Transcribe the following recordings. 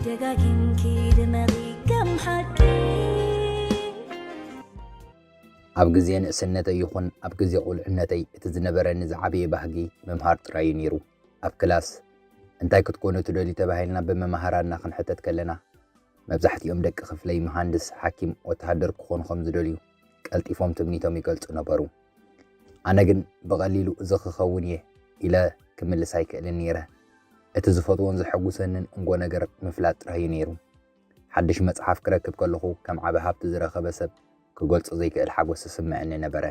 ደጋጊምኪ ድመቒ ከም ሓቂ። ኣብ ግዜ ንእስነተይ ይኹን ኣብ ግዜ ቁልዕነተይ፣ እቲ ዝነበረኒ ዝዓበየ ባህጊ ምምሃር ጥራይ እዩ ነይሩ። ኣብ ክላስ፣ "እንታይ ክትኮኑ ትደልዩ?" ተባሂልና ብመማህራንና ክንሕተት ከለና፣ መብዛሕትኦም ደቂ ክፍለይ መሃንድስ፣ ሓኪም፣ ወተሃደር ክኾኑ ከም ዝደልዩ ቀልጢፎም ትምኒቶም ይገልጹ ነበሩ። ኣነ ግን ብቐሊሉ "እዚ ክኸውን እየ" ኢለ ክምልስ ኣይክእልን ነይረ። እቲ ዝፈትዎን ዘሐጉሰንን እንጎ ነገር ምፍላጥ ጥራይ እዩ ነይሩ። ሓድሽ መጽሓፍ ክረክብ ከለኹ፣ ከም ዓቢ ሃብቲ ዝረኸበ ሰብ ክገልጾ ዘይክእል ሓጎስ ይስምዐኒ ነበረ።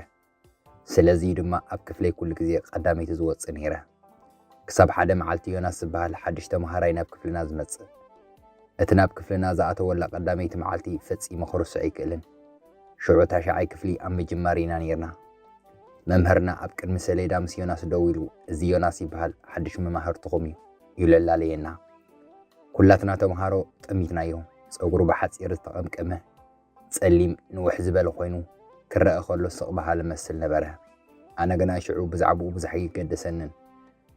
ስለዚ እዩ ድማ ኣብ ክፍለይ ኩሉ ግዜ ቀዳመይቲ ዝወጽእ ነይረ። ክሳብ ሓደ መዓልቲ ዮናስ ዝበሃል ሓድሽ ተመሃራይ ናብ ክፍልና ዝመጽእ። እቲ ናብ ክፍልና ዝኣተወላ ቀዳመይቲ መዓልቲ ፈጺመ ክርስዖ ኣይክእልን። ሽዑ ታሽዓይ ክፍሊ ኣብ ምጅማር ኢና ነይርና። መምህርና ኣብ ቅድሚ ሰሌዳ ምስ ዮናስ ደው ኢሉ፣ "እዚ ዮናስ ይበሃል፣ ሓድሽ መማህርትኹም እዩ" ኢሉ ኣላለየና። ኩላትና ተምሃሮ ጠሚትናዮ። ጸጉሩ ብሓጺር ዝተቐምቀመ፣ ጸሊም፣ ንውሕ ዝበለ ኮይኑ፣ ክረኣ ከሎ ስቕ በሃሊ መስል ነበረ። ኣነ ግና ሽዑ ብዛዕባኡ ብዙሕ ኣይገደሰንን።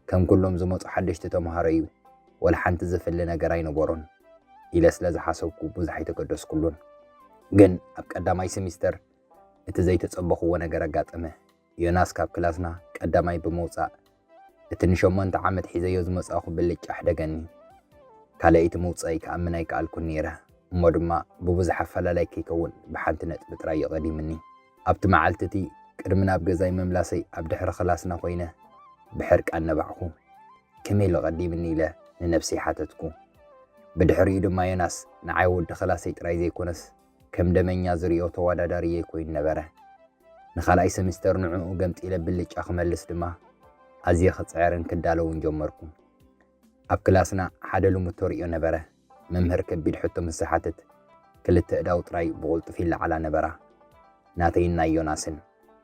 ከም ኩሎም ዝመጹ ሓደሽቲ ተምሃሮ እዩ፣ ወላ ሓንቲ ዝፍለ ነገር ኣይነበሮን ኢለ ስለ ዝሓሰብኩ ብዙሕ ኣይተገደስኩሉን። ግን ኣብ ቀዳማይ ሰሚስተር እቲ ዘይተጸበኽዎ ነገር ኣጋጠመ። ዮናስ ካብ ክላስና ቀዳማይ ብምውጻእ፣ እቲ ንሸሞንተ ዓመት ሒዘዮ ዝመጻእኩ ብልጫ ኣሕደገኒ። ካልኣይቲ ምውጻእይ ክኣምን ኣይከኣልኩን ነይረ፣ እሞ ድማ ብብዙሕ ኣፈላላይ ከይከውን ብሓንቲ ነጥቢ ጥራይ እዩ ቀዲምኒ። ኣብቲ መዓልቲ እቲ ቅድሚ ናብ ገዛይ ምምላሰይ ኣብ ድሕሪ ክላስና ኮይነ ብሕርቃን ነባዕኩ። "ከመይ ኢሉ ቀዲምኒ?" ኢለ ንነብሰይ ሓተትኩ። ብድሕሪኡ ድማ ዮናስ ንዓይ ወዲ ክላሰይ ጥራይ ዘይኮነስ ከም ደመኛ ዝርእዮ ተወዳዳሪየይ ኮይኑ ነበረ። ንኻልኣይ ሰሚስተር ንዕኡ ገምጢለ ብልጫ ክመልስ ድማ ኣዝየ ክጽዕርን ክዳለውን ጀመርኩ። ኣብ ክላስና ሓደ ልሙድ ተርእዮ ነበረ። መምህር ከቢድ ሕቶ ምስ ዝሓትት፣ ክልተ ኣእዳው ጥራይ ብቕልጡፍ ይለዓላ ነበራ፣ ናተይን ናይ ዮናስን።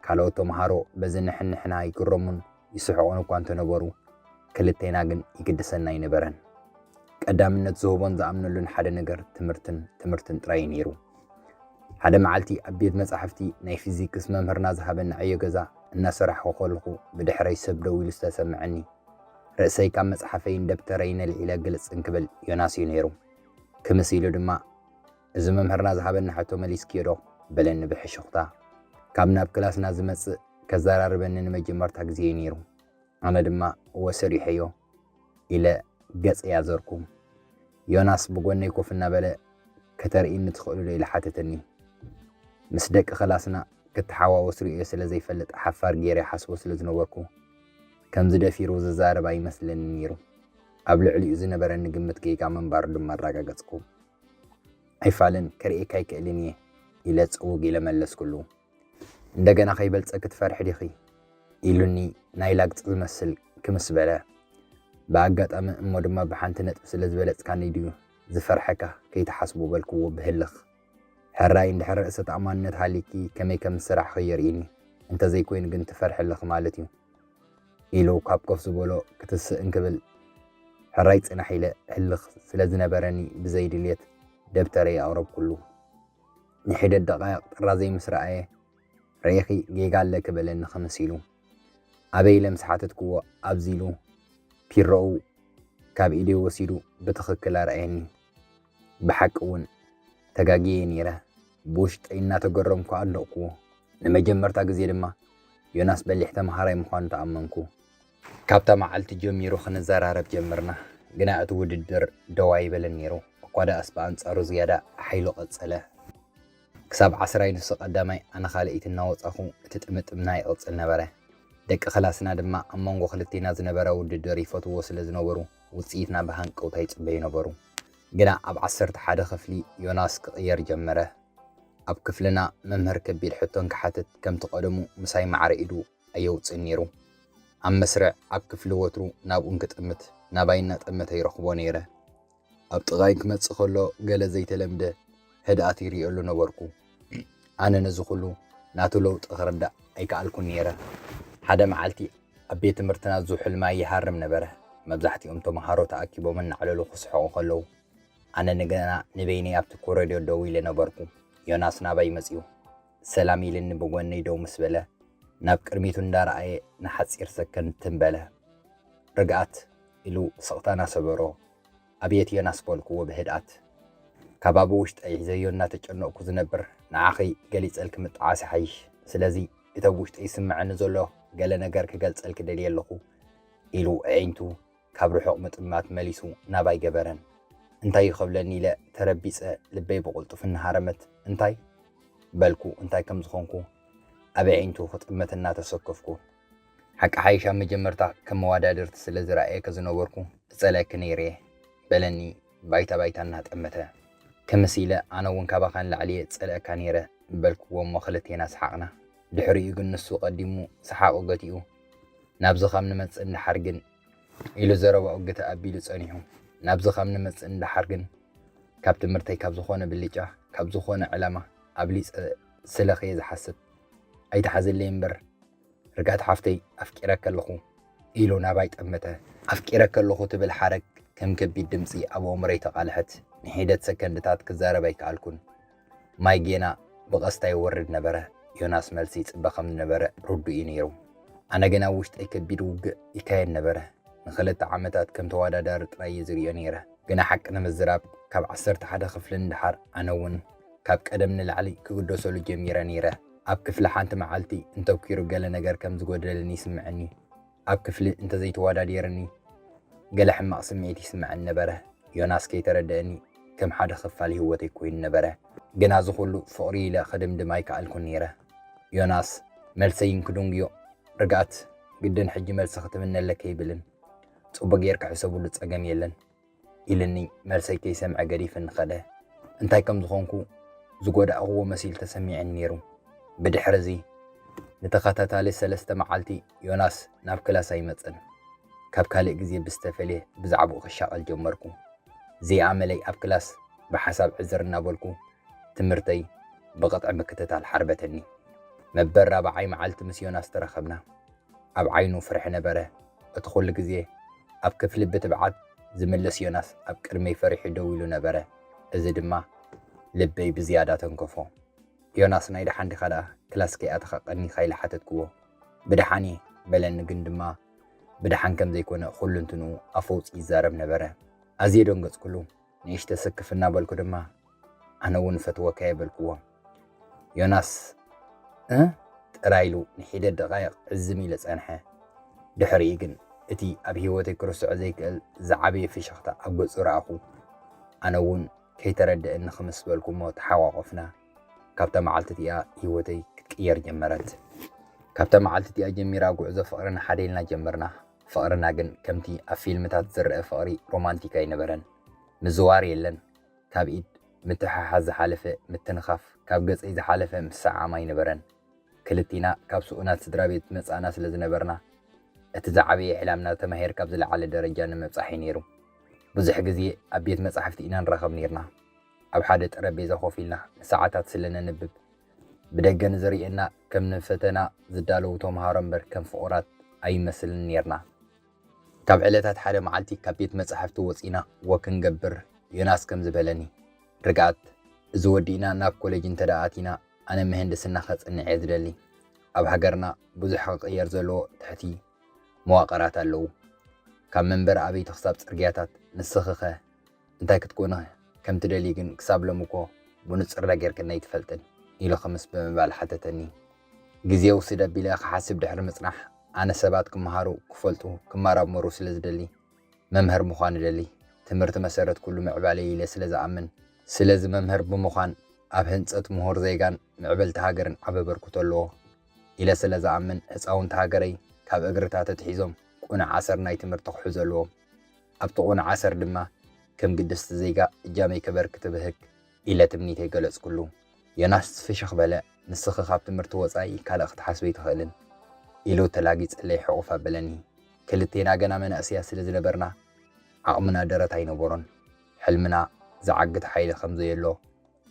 ካልኦት ተምሃሮ በዚ ንሕንሕና ይግረሙን ይስሕቑን እኳ እንተነበሩ፣ ክልቴና ግን ይግድሰና ኣይነበረን። ቀዳምነት ዝህቦን ዝኣምነሉን ሓደ ነገር ትምህርትን ትምህርትን ጥራይ እዩ ነይሩ። ሓደ መዓልቲ ኣብ ቤት መጻሕፍቲ ናይ ፊዚክስ መምህርና ዝሃበና ዕዮ ገዛ እናሰራሕኩ ከለኹ፣ ብድሕረይ ሰብ ደው ኢሉ ዝተሰምዐኒ። ርእሰይ ካብ መጽሓፈይን ደብተረይን ኣልዒለ ግልጽ እንክብል ዮናስ እዩ ነይሩ። ክምስ ኢሉ ድማ፣ "እዚ መምህርና ዝሃበና ሕቶ መሊስክዮ ዶ?" በለኒ ብሕሹኽታ። ካብ ናብ ክላስና ዝመጽእ ከዘራርበኒ ንመጀመርታ ግዜ እዩ ነይሩ። ኣነ ድማ፣ "እወ፣ ሰሪሐዮ" ኢለ ገጸይ ኣዘርኩ። ዮናስ ብጎነይ ኮፍ እናበለ፣ "ከተርእይኒ ትኽእሉ ዶ?" ኢሉ ሓተተኒ። ምስ ደቂ ክላስና ክተሓዋወስ ርእዮ ስለ ዘይፈልጥ፣ ሓፋር ገይረ ይሓስቦ ስለ ዝነበርኩ፣ ከምዚ ደፊሩ ዝዛረብ ኣይመስለንን ነይሩ። ኣብ ልዕሊኡ ዝነበረኒ ግምት ጌጋ ምንባሩ ድማ ኣረጋገጽኩ። "ኣይፋልን፣ ከርእየካ ኣይክእልን እየ" ኢለ ጽውግ ኢለ መለስኩሉ። "እንደገና ከይበልጸኪ ትፈርሒ ዲኺ?" ኢሉኒ ናይ ላግጺ ዝመስል ክምስ በለ። ብኣጋጣሚ እሞ ድማ ብሓንቲ ነጥቢ ስለ ዝበለጽካኒ ድዩ ዝፈርሐካ ከይትሓስቦ በልክዎ ብህልኽ። "ሕራይ እንድሕር ርእሰ ተኣማንነት ሃልይኪ ከመይ ከም ዝሰራሕኺ የርእይኒ፣ እንተዘይኮይኑ ግን ትፈርሒ ኣለኺ ማለት እዩ" ኢሉ ካብ ኮፍ ዝበሎ ክትስእ እንክብል፣ ሕራይ ጽናሕ ኢለ ህልኽ ስለ ዝነበረኒ ብዘይ ድልየት ደብተረይ ኣቕረብኩሉ። ንሒደት ደቓይቕ ጥራዘይ ምስ ረኣየ፣ "ርኢኺ ጌጋ ኣለኪ" በለኒ ክምስ ኢሉ። "ኣበይ?" ኢለ ምስ ሓተትክዎ፣ ኣብዚ ኢሉ ፒሮኡ ካብ ኢደይ ወሲዱ ብትኽክል ኣርኣየኒ። ብሓቂ እውን ተጋግየ ነይረ። ብውሽጠይ እናተገረምኩ ኣድነቕክዎ። ንመጀመርታ ግዜ ድማ ዮናስ በሊሕ ተምሃራይ ምዃኑ ተኣመንኩ። ካብታ መዓልቲ ጀሚሩ ክንዘራረብ ጀመርና፣ ግና እቲ ውድድር ደው ኣይበለን ነይሩ። እኳ ደኣስ ብኣንጻሩ ዝያዳ ሓይሉ ቀጸለ። ክሳብ ዓስራይ ንሱ ቀዳማይ፣ ኣነ ካልኣይቲ እናወጻኹ እቲ ጥምጥምና ይቕጽል ነበረ። ደቂ ክላስና ድማ ኣብ መንጎ ክልቴና ዝነበረ ውድድር ይፈትውዎ ስለ ዝነበሩ፣ ውጽኢትና ብሃንቀውታ ይጽበዩ ነበሩ። ግና ኣብ ዓሰርተ ሓደ ክፍሊ ዮናስ ክቕየር ጀመረ። ኣብ ክፍልና መምህር ከቢድ ሕቶ እንክሓትት ከምቲ ቀደሙ ምሳይ ማዕረ ኢዱ ኣየውጽእን ነይሩ። ኣብ መስርዕ ኣብ ክፍሊ ወትሩ ናብኡ እንክጥምት ናባይ እናጠመተ ይረኽቦ ነይረ። ኣብ ጥቓይ ክመጽእ ከሎ ገለ ዘይተለምደ ህድኣት ይርእየሉ ነበርኩ። ኣነ ነዚ ኩሉ ናቱ ለውጢ ክርዳእ ኣይከኣልኩን ነይረ። ሓደ መዓልቲ ኣብ ቤት ትምህርትና ዙሑል ማይ ይሃርም ነበረ። መብዛሕትኦም ተመሃሮ ተኣኪቦም እናዕለሉ ክስሕቑ ከለዉ፣ ኣነ ንገና ንበይነይ ኣብቲ ኮረድዮ ደው ኢለ ነበርኩ። ዮናስ ናባይ መጺኡ፣ ሰላም ኢልኒ ብጎነይ ደው ምስ በለ፣ ናብ ቅድሚቱ እንዳረኣየ ንሓጺር ሰከንድ ትም በለ። ርግኣት ኢሉ ስቕታና ሰበሮ። ኣቤት ዮናስ በልኩዎ ብህድኣት። ካብ ኣብ ውሽጠይ ሒዘዮ እናተጨነቕኩ ዝነብር ንዓኺ ገሊጸልኪ ምጥዓስ ይሓይሽ። ስለዚ እቲ ኣብ ውሽጠይ ይስምዐኒ ዘሎ ገለ ነገር ክገልጸልኪ ደልየ ኣለኹ ኢሉ ኣዒንቱ ካብ ርሑቕ ምጥማት መሊሱ ናባይ ገበረን። እንታይ እዩ ክብለኒ ኢለ ተረቢጸ ልበይ ብቕልጡፍ እናሃረመት እንታይ በልኩ እንታይ ከም ዝኾንኩ ኣብ ኣዒንቱ ክጥመት እናተሰከፍኩ። ሓቂ ሓይሽ ኣብ መጀመርታ ከም መዋዳድርቲ ስለ ዝረኣየኪ ዝነበርኩ እጸልአኪ ነይረ እየ በለኒ ባይታ ባይታ እናጠመተ። ክምስ ኢለ ኣነ እውን ካባኻ ንላዕሊ እየ ዝጸልአካ ነይረ በልክዎ እሞ ክልቴና ሰሓቕና። ድሕሪኡ ግን ንሱ ቀዲሙ ሰሓቑ ገቲኡ ናብዚ ካብ ንመጽእ እንድሓር ግን ኢሉ ዘረባኡ ግትእ ኣቢሉ ጸኒሑ። ናብዚ ካብ ንመጽእ እንድሓር ግን ካብ ትምህርተይ ካብ ዝኾነ ብልጫ ካብ ዝኾነ ዕላማ ኣብሊጸ ስለኺ እየ ዝሓስብ። ኣይትሓዝለይ እምበር ርግኣት ሓፍተይ ኣፍቂረኪ ኣለኹ ኢሉ ናባይ ጠመተ። ኣፍቂረኪ ኣለኹ ትብል ሓረግ ከም ከቢድ ድምጺ ኣብ ኣእምሮይ ተቓልሐት። ንሒደት ሰከንድታት ክዛረብ ኣይከኣልኩን። ማይ ጌና ብቐስታ ይወርድ ነበረ። ዮናስ መልሲ ይጽበ ከም ዝነበረ ርዱእ እዩ ነይሩ። ኣነ ግን ኣብ ውሽጠይ ከቢድ ውግእ ይካየድ ነበረ። ንኽልተ ዓመታት ከም ተወዳዳሪ ጥራይ እየ ዝርእዮ ነይረ። ግና ሓቂ ንምዝራብ ካብ ዓሰርተ ሓደ ክፍሊ ንደሓር ኣነ እውን ካብ ቀደም ንላዕሊ ክግደሰሉ ጀሚረ ነይረ። ኣብ ክፍሊ ሓንቲ መዓልቲ እንተብኪሩ ገለ ነገር ከም ዝጎደለኒ ይስምዐኒ። ኣብ ክፍሊ እንተዘይተወዳዲርኒ ገለ ሕማቕ ስምዒት ይስምዐኒ ነበረ። ዮናስ ከይተረደአኒ ከም ሓደ ክፋል ህይወተይ ኮይኑ ነበረ። ግና እዚ ኩሉ ፍቕሪ ኢለ ክድምድም ኣይከኣልኩን ነይረ። ዮናስ መልሰይን ክድንጉዮ ርግኣት ግድን ሕጂ መልሲ ክትምነለኪ ኣይብልን። ጽቡቕ ጌርካ ሕሰብሉ ጸገም የለን። ኢልኒ መልሰይ ከይሰምዐ ገዲፍኒ ከደ። እንታይ ከም ዝኾንኩ ዝጎዳእክዎ መሲሉ ተሰሚዐኒ ነይሩ። ብድሕሪ እዚ ንተኸታታሊ ሰለስተ መዓልቲ ዮናስ ናብ ክላስ ኣይመጽን። ካብ ካልእ ግዜ ብዝተፈልየ ብዛዕባኡ ክሻቐል ጀመርኩ። ዘይኣመለይ ኣብ ክላስ ብሓሳብ ዕዝር እናበልኩ ትምህርተይ ብቕጥዒ ምክትታል ሓርበተኒ። መበል ራብዓይ መዓልቲ ምስ ዮናስ ተራኸብና። ኣብ ዓይኑ ፍርሒ ነበረ። እቲ ኩሉ ግዜ ኣብ ክፍሊ ብትብዓት ዝምልስ ዮናስ ኣብ ቅድመይ ፈሪሑ ደው ኢሉ ነበረ። እዚ ድማ ልበይ ብዝያዳ ተንከፎ። ዮናስ ናይ ደሓን ዲኻ ደኣ ክላስ ከይኣተኻ ቀኒኻ ኢለ ሓተትክዎ። ብደሓን እየ በለኒ ግን ድማ ብደሓን ከም ዘይኮነ ኩሉ እንትንኡ ኣፈውፂ ይዛረብ ነበረ። ኣዝየ ደንገፅኩሉ። ንእሽተ ስክፍ እናበልኩ ድማ ኣነ እውን እፈትወካ እየ በልክዎ። ዮናስ እ ጥራይ ኢሉ ንሒደት ደቓይቕ ዕዝም ኢለ ጸንሐ። ድሕሪኡ ግን እቲ ኣብ ህይወተይ ክርስዖ ዘይክእል ዝዓበየ ፍሽኽታ ኣብ ገጹ ረኣኹ። ኣነ እውን ከይተረደአኒ ክምስ በልኩ እሞ ተሓቋቖፍና። ካብታ መዓልቲ እቲኣ ህይወተይ ክትቅየር ጀመረት። ካብታ መዓልቲ እቲኣ ጀሚራ ጉዕዞ ፍቕርና ሓደ ኢልና ጀመርና። ፍቕርና ግን ከምቲ ኣብ ፊልምታት ዝረአ ፍቕሪ ሮማንቲክ ኣይነበረን። ምዝዋር የለን። ካብ ኢድ ምትሕሓዝ ዝሓለፈ ምትንኻፍ፣ ካብ ገጸይ ዝሓለፈ ምስዕዓም ኣይነበረን። ክልቲና ካብ ስኡናት ስድራ ቤት መጻእና ስለ ዝነበርና፣ እቲ ዝዓበየ ዕላምና ተማሂርካ ኣብ ዝለዓለ ደረጃ ንምብጻሕ እዩ ነይሩ። ብዙሕ ግዜ ኣብ ቤት መጻሕፍቲ ኢና ንራኸብ ነይርና። ኣብ ሓደ ጠረጴዛ ኮፍ ኢልና ንሰዓታት ስለ ነንብብ፣ ብደገ ንዝርእየና ከም ንፈተና ዝዳለዉ ተምሃሮ እምበር ከም ፍቑራት ኣይመስልን ነይርና። ካብ ዕለታት ሓደ መዓልቲ ካብ ቤት መጻሕፍቲ ወጺና ወክ ክንገብር ዮናስ ከምዚ በለኒ፣ ርግኣት፣ እዚ ወዲእና ናብ ኮሌጅ እንተ ደኣ ኣቲና ኣነ ምህንድስና ከጽንዕ እየ ዝደሊ። ኣብ ሃገርና ብዙሕ ክቕየር ዘለዎ ትሕቲ መዋቕራት ኣለዉ። ካብ መንበሪ ኣበይቲ ክሳብ ጽርግያታት፣ ንስኺኸ እንታይ ክትኮኒ ከም ትደልዪ ግን ክሳብ ሎሚ እኮ ብንጹር ነጊርክኒ ኣይትፈልጥን ኢሉ ክምስ ብምባል ሓተተኒ። ግዜ ውስድ ኣቢለ ክሓስብ ድሕሪ ምጽናሕ ኣነ ሰባት ክመሃሩ፣ ክፈልጡ፣ ክመራመሩ ስለ ዝደሊ መምህር ምዃን እደሊ። ትምህርቲ መሰረት ኩሉ ምዕባለ ኢለ ስለ ዝኣምን፣ ስለዚ መምህር ብምዃን ኣብ ህንጸት ምሁር ዜጋን ምዕበልቲ ሃገርን ዓቢ ኣበርክቶ ኣለዎ ኢለ ስለ ዝኣምን ህጻውንቲ ሃገረይ ካብ እግርታት ኣትሒዞም ቁኑዕ ኣሰር ናይ ትምህርቲ ክሕዙ ኣለዎም። ኣብቲ ቁኑዕ ኣሰር ድማ ከም ግድስቲ ዜጋ እጃመይ ከበርክት እብህግ ኢለ ትምኒተይ ገለጽኩሉ። ዮናስ ፍሽኽ በለ። ንስኺ ካብ ትምህርቲ ወጻኢ ካልእ ክትሓስቢ ኣይትኽእልን ኢሉ ተላጊጸለይ ሕቑፍ ኣበለኒ። ክልቴና ገና መናእሰያት ስለ ዝነበርና ዓቕምና ደረት ኣይነበሮን። ሕልምና ዝዓግት ሓይሊ ከም ዘየሎ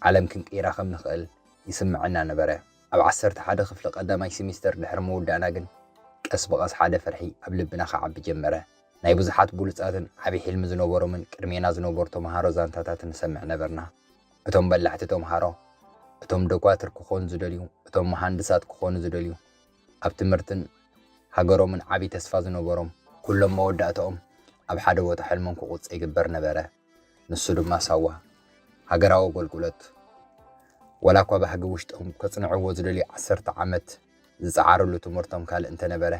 ዓለም ክንቅይራ ከም ንኽእል ይስምዐና ነበረ። ኣብ ዓሰርተ ሓደ ክፍሊ ቀዳማይ ሲሚስተር ድሕሪ ምውዳእና ግን ቀስ ብቐስ ሓደ ፍርሒ ኣብ ልብና ክዓቢ ጀመረ። ናይ ብዙሓት ብሉጻትን ዓቢ ሕልሚ ዝነበሮምን ቅድሜና ዝነበሩ ተመሃሮ ዛንታታት ንሰምዕ ነበርና። እቶም በላሕቲ ተምሃሮ፣ እቶም ደኳትር ክኾኑ ዝደልዩ፣ እቶም መሃንድሳት ክኾኑ ዝደልዩ፣ ኣብ ትምህርትን ሃገሮምን ዓቢ ተስፋ ዝነበሮም፣ ኩሎም መወዳእታኦም ኣብ ሓደ ቦታ ሕልሞም ክቑጸ ይግበር ነበረ። ንሱ ድማ ሳዋ፣ ሃገራዊ ኣገልግሎት። ዋላ እኳ ባህጊ ውሽጦም ከጽንዕዎ ዝደልዩ ዓሰርተ ዓመት ዝጸዓርሉ ትምህርቶም ካልእ እንተነበረ፣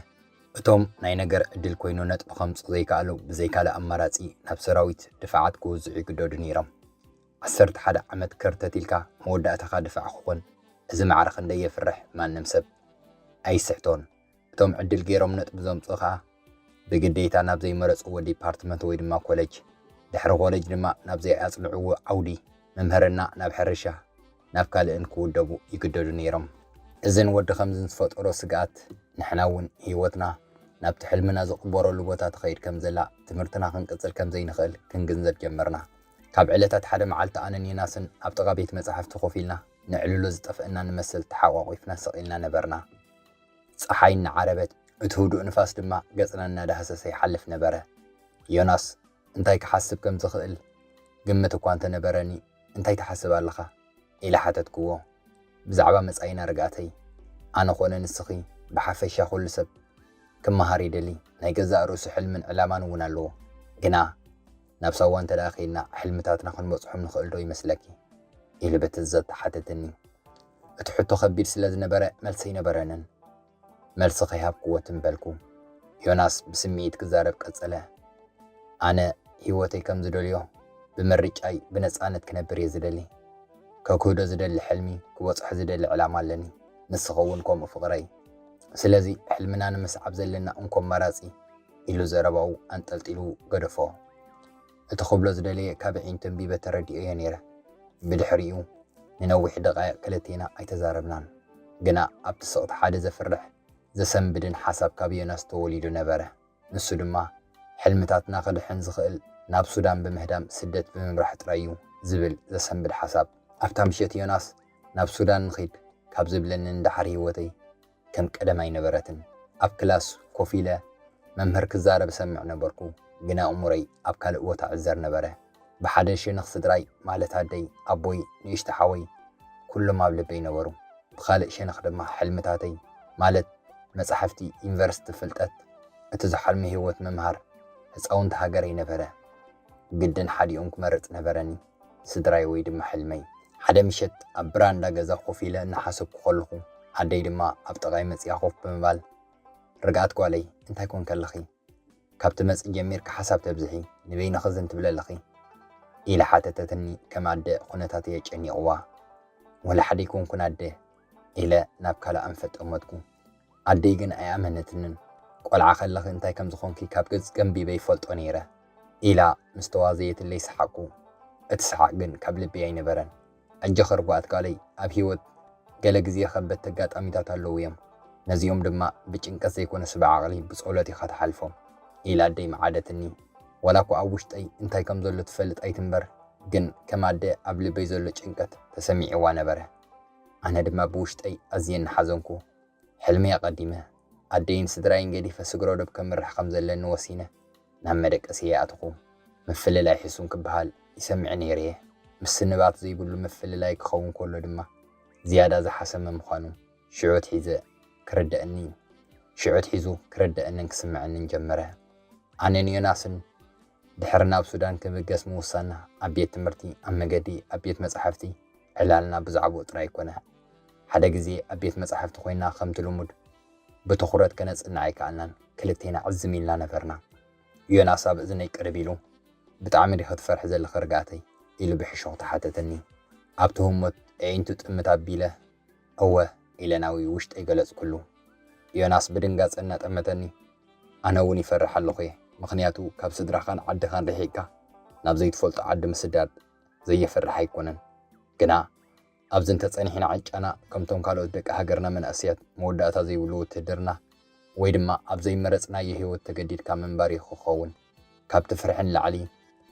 እቶም ናይ ነገር ዕድል ኮይኑ ነጥቢ ከምጽኡ ዘይከኣሉ ብዘይ ካልእ ኣማራጺ ናብ ሰራዊት ድፋዓት ክውዝዑ ይግደዱ ነይሮም። ዓሰርተ ሓደ ዓመት ከርተት ኢልካ መወዳእታኻ ድፋዕ ክኾን፣ እዚ ማዕረ ክንደይ የፍርሕ ማንም ሰብ ኣይስሕቶን። እቶም ዕድል ገይሮም ነጥቢ ዘምጽኡ ከኣ ብግዴታ ናብ ዘይመረጽዎ ዲፓርትመንት ወይ ድማ ኮለጅ፣ ድሕሪ ኮለጅ ድማ ናብ ዘይኣጽንዕዎ ዓውዲ፣ መምህርና፣ ናብ ሕርሻ፣ ናብ ካልእን ክውደቡ ይግደዱ ነይሮም። እዝን ወዲ ከምዝን ዝፈጠሮ ስግኣት ንሕና እውን ህይወትና ናብቲ ሕልምና ዝቕበረሉ ቦታ ትኸይድ ከም ዘላ፣ ትምህርትና ክንቅጽል ከም ዘይንኽእል ክንግንዘብ ጀመርና። ካብ ዕለታት ሓደ መዓልቲ ኣነን ዮናስን ኣብ ጥቓ ቤት መጻሕፍቲ ኮፍ ኢልና ነዕልሎ ዝጠፍአና ንመስል ተሓቋቒፍና ስቕ ኢልና ነበርና። ጸሓይ እናዓረበት፣ እቲ ህዱእ ንፋስ ድማ ገጽና እናዳህሰሰ ይሓልፍ ነበረ። ዮናስ እንታይ ክሓስብ ከም ዝኽእል ግምት እኳ እንተነበረኒ፣ "እንታይ ትሓስብ ኣለኻ?" ኢለ ሓተትክዎ። ብዛዕባ መጻኢና ርግኣተይ፣ ኣነ ኾነ ንስኺ፣ ብሓፈሻ ኩሉ ሰብ ክመሃር ይደሊ። ናይ ገዛእ ርእሱ ሕልምን ዕላማን እውን ኣለዎ። ግና ናብ ሳዋ እንተ ደኣ ኸይድና፣ ሕልምታትና ክንበጽሖም ንኽእል ዶ ይመስለኪ? ኢሉ ብትእዛዝ ተሓተተኒ። እቲ ሕቶ ከቢድ ስለ ዝነበረ፣ መልሲ ኣይነበረንን። መልሲ ከይሃብክዎ ትም በልኩ። ዮናስ ብስምዒት ክዛረብ ቀጸለ። ኣነ ህይወተይ ከም ዝደልዮ ብምርጫይ ብነጻነት ክነብር እየ ዝደሊ። ከክህዶ ዝደሊ ሕልሚ፣ ክበጽሖ ዝደሊ ዕላማ ኣለኒ። ንስኺ እውን ከምኡ ፍቕረይ። ስለዚ ሕልምና ንምስዓብ ዘለና እንኮ ኣማራጺ፣ ኢሉ ዘረባኡ ኣንጠልጢሉ ገደፎ። እቲ ክብሎ ዝደለየ ካብ ኣዒንቱ ኣንቢበ ተረዲኦዮ ነይረ። ብድሕሪኡ ንነዊሕ ደቓይቕ ክልቴና ኣይተዛረብናን። ግና ኣብቲ ስቕታ ሓደ ዘፍርሕ ዘሰንብድን ሓሳብ ካብ ዮናስ ተወሊዱ ነበረ። ንሱ ድማ፣ "ሕልምታትና ክድሕን ዝኽእል ናብ ሱዳን ብምህዳም ስደት ብምምራሕ ጥራይ እዩ" ዝብል ዘሰንብድ ሓሳብ። ኣብታ ምሸት ዮናስ፣ "ናብ ሱዳን ንኺድ" ካብ ዝብለኒ ንደሓር ህይወተይ ከም ቀደም ኣይነበረትን። ኣብ ክላስ ኮፍ ኢለ መምህር ክዛረብ እሰምዕ ነበርኩ፣ ግና ኣእምሮይ ኣብ ካልእ ቦታ እዕዘር ነበረ። ብሓደ ሸነኽ ስድራይ፣ ማለት ኣደይ፣ ኣቦይ፣ ንእሽቶ ሓወይ፣ ኩሎም ኣብ ልበይ ነበሩ። ብኻልእ ሸነኽ ድማ ሕልምታተይ፣ ማለት መጻሕፍቲ፣ ዩኒቨርሲቲ ፍልጠት፣ እቲ ዝሓልሞ ህይወት ምምሃር ህጻውንቲ ሃገረይ ነበረ። ግድን ሓዲኦም ክመርጽ ነበረኒ፣ ስድራይ ወይ ድማ ሕልመይ። ሓደ ምሸት ኣብ ብራንዳ ገዛ ኮፍ ኢለ እናሓሰብኩ ከለኹ፣ ኣደይ ድማ ኣብ ጥቓይ መጺኣ ኮፍ ብምባል፣ "ርግኣት ጓለይ፣ እንታይ ኮንኪ ኣለኺ? ካብ ትመጺ ጀሚርኪ ሓሳብ ተብዝሒ፣ ንበይንኺ ዝን ትብሊ ኣለኺ?" ኢላ ሓተተትኒ። ከም ኣደ ኩነታተይ ኣጨኒቕዋ። "ወላ ሓደ ኣይኮንኩን ኣደ" ኢለ ናብ ካልእ ኣንፈት ጠመትኩ። ኣደይ ግን ኣይኣመነትንን። "ቆልዓ ከለኺ እንታይ ከም ዝኾንኪ ካብ ገጽኪ ኣንቢበ ይፈልጦ ነይረ" ኢላ ምስ ተዋዘየትለይ ሰሓቕኩ። እቲ ሰሓቕ ግን ካብ ልበይ ኣይነበረን። "ኣጆኺ ርጉኣት ጓለይ፣ ኣብ ህይወት ገለ ግዜ ከበድቲ ኣጋጣሚታት ኣለዉ እዮም። ነዚኦም ድማ ብጭንቀት ዘይኮነስ ብዓቕሊ፣ ብጸሎት ኢኻ ትሓልፎም" ኢላ ኣደይ መዓደትኒ። ዋላ እኳ ኣብ ውሽጠይ እንታይ ከም ዘሎ ትፈልጥ ኣይትንበር፣ ግን ከም ኣደ ኣብ ልበይ ዘሎ ጭንቀት ተሰሚዕዋ ነበረ። ኣነ ድማ ብውሽጠይ ኣዝየ እናሓዘንኩ፣ ሕልመይ ኣቐዲመ፣ ኣደይን ስድራይን ገዲፈ ስግረ ዶብ ከምርሕ ከም ዘለኒ ወሲነ፣ ናብ መደቀሲ ኣተኹ። ምፍልላይ ሕሱም ክበሃል ይሰምዕ ነይረ እየ። ምስንባት ዘይብሉ ምፍልላይ ክኸውን ከሎ ድማ ዝያዳ ዝሓሰመ ምዃኑ ሽዑ ኣትሒዘ ክርደኣኒ፣ ሽዑ ኣትሒዙ ክርደኣንን ክስምዐንን ጀመረ። ኣነን ዮናስን ድሕሪ ናብ ሱዳን ክብገስ ምውሳንና፣ ኣብ ቤት ትምህርቲ፣ ኣብ መገዲ፣ ኣብ ቤት መጻሕፍቲ፣ ዕላልና ብዛዕባኡ ጥራይ ኣይኮነ። ሓደ ግዜ ኣብ ቤት መጻሕፍቲ ኮይንና፣ ከምቲ ልሙድ ብትኹረት ከነጽንዕ ኣይከኣልናን። ክልቴና ዕዝም ኢልና ነበርና። ዮናስ ኣብ እዝነይ ቅርብ ኢሉ፣ "ብጣዕሚ ዲኺ ትፈርሒ ዘለኺ ርግኣተይ?" ኢሉ ብሕሹኽታ ሓተተኒ። ኣብቲ ህሞት ኣዒንቱ ጥምት ኣቢለ፣ "እወ" ኢለ ናብኡ ውሽጠይ ገለጽኩሉ። ዮናስ ብድንጋጸ እናጠመተኒ፣ "ኣነ እውን ይፈርሕ ኣለኹ እየ፣ ምኽንያቱ ካብ ስድራኻን ዓድኻን ርሒቕካ ናብ ዘይትፈልጦ ዓዲ ምስዳድ ዘየፍርሕ ኣይኮነን። ግና ኣብዚ እንተጸኒሕና ዕጫና ከምቶም ካልኦት ደቂ ሃገርና መናእሰያት መወዳእታ ዘይብሉ ውትህድርና ወይ ድማ ኣብ ዘይመረጽናዮ ህይወት ተገዲድካ ምንባር እዩ ክኸውን። ካብቲ ፍርሒ ንላዕሊ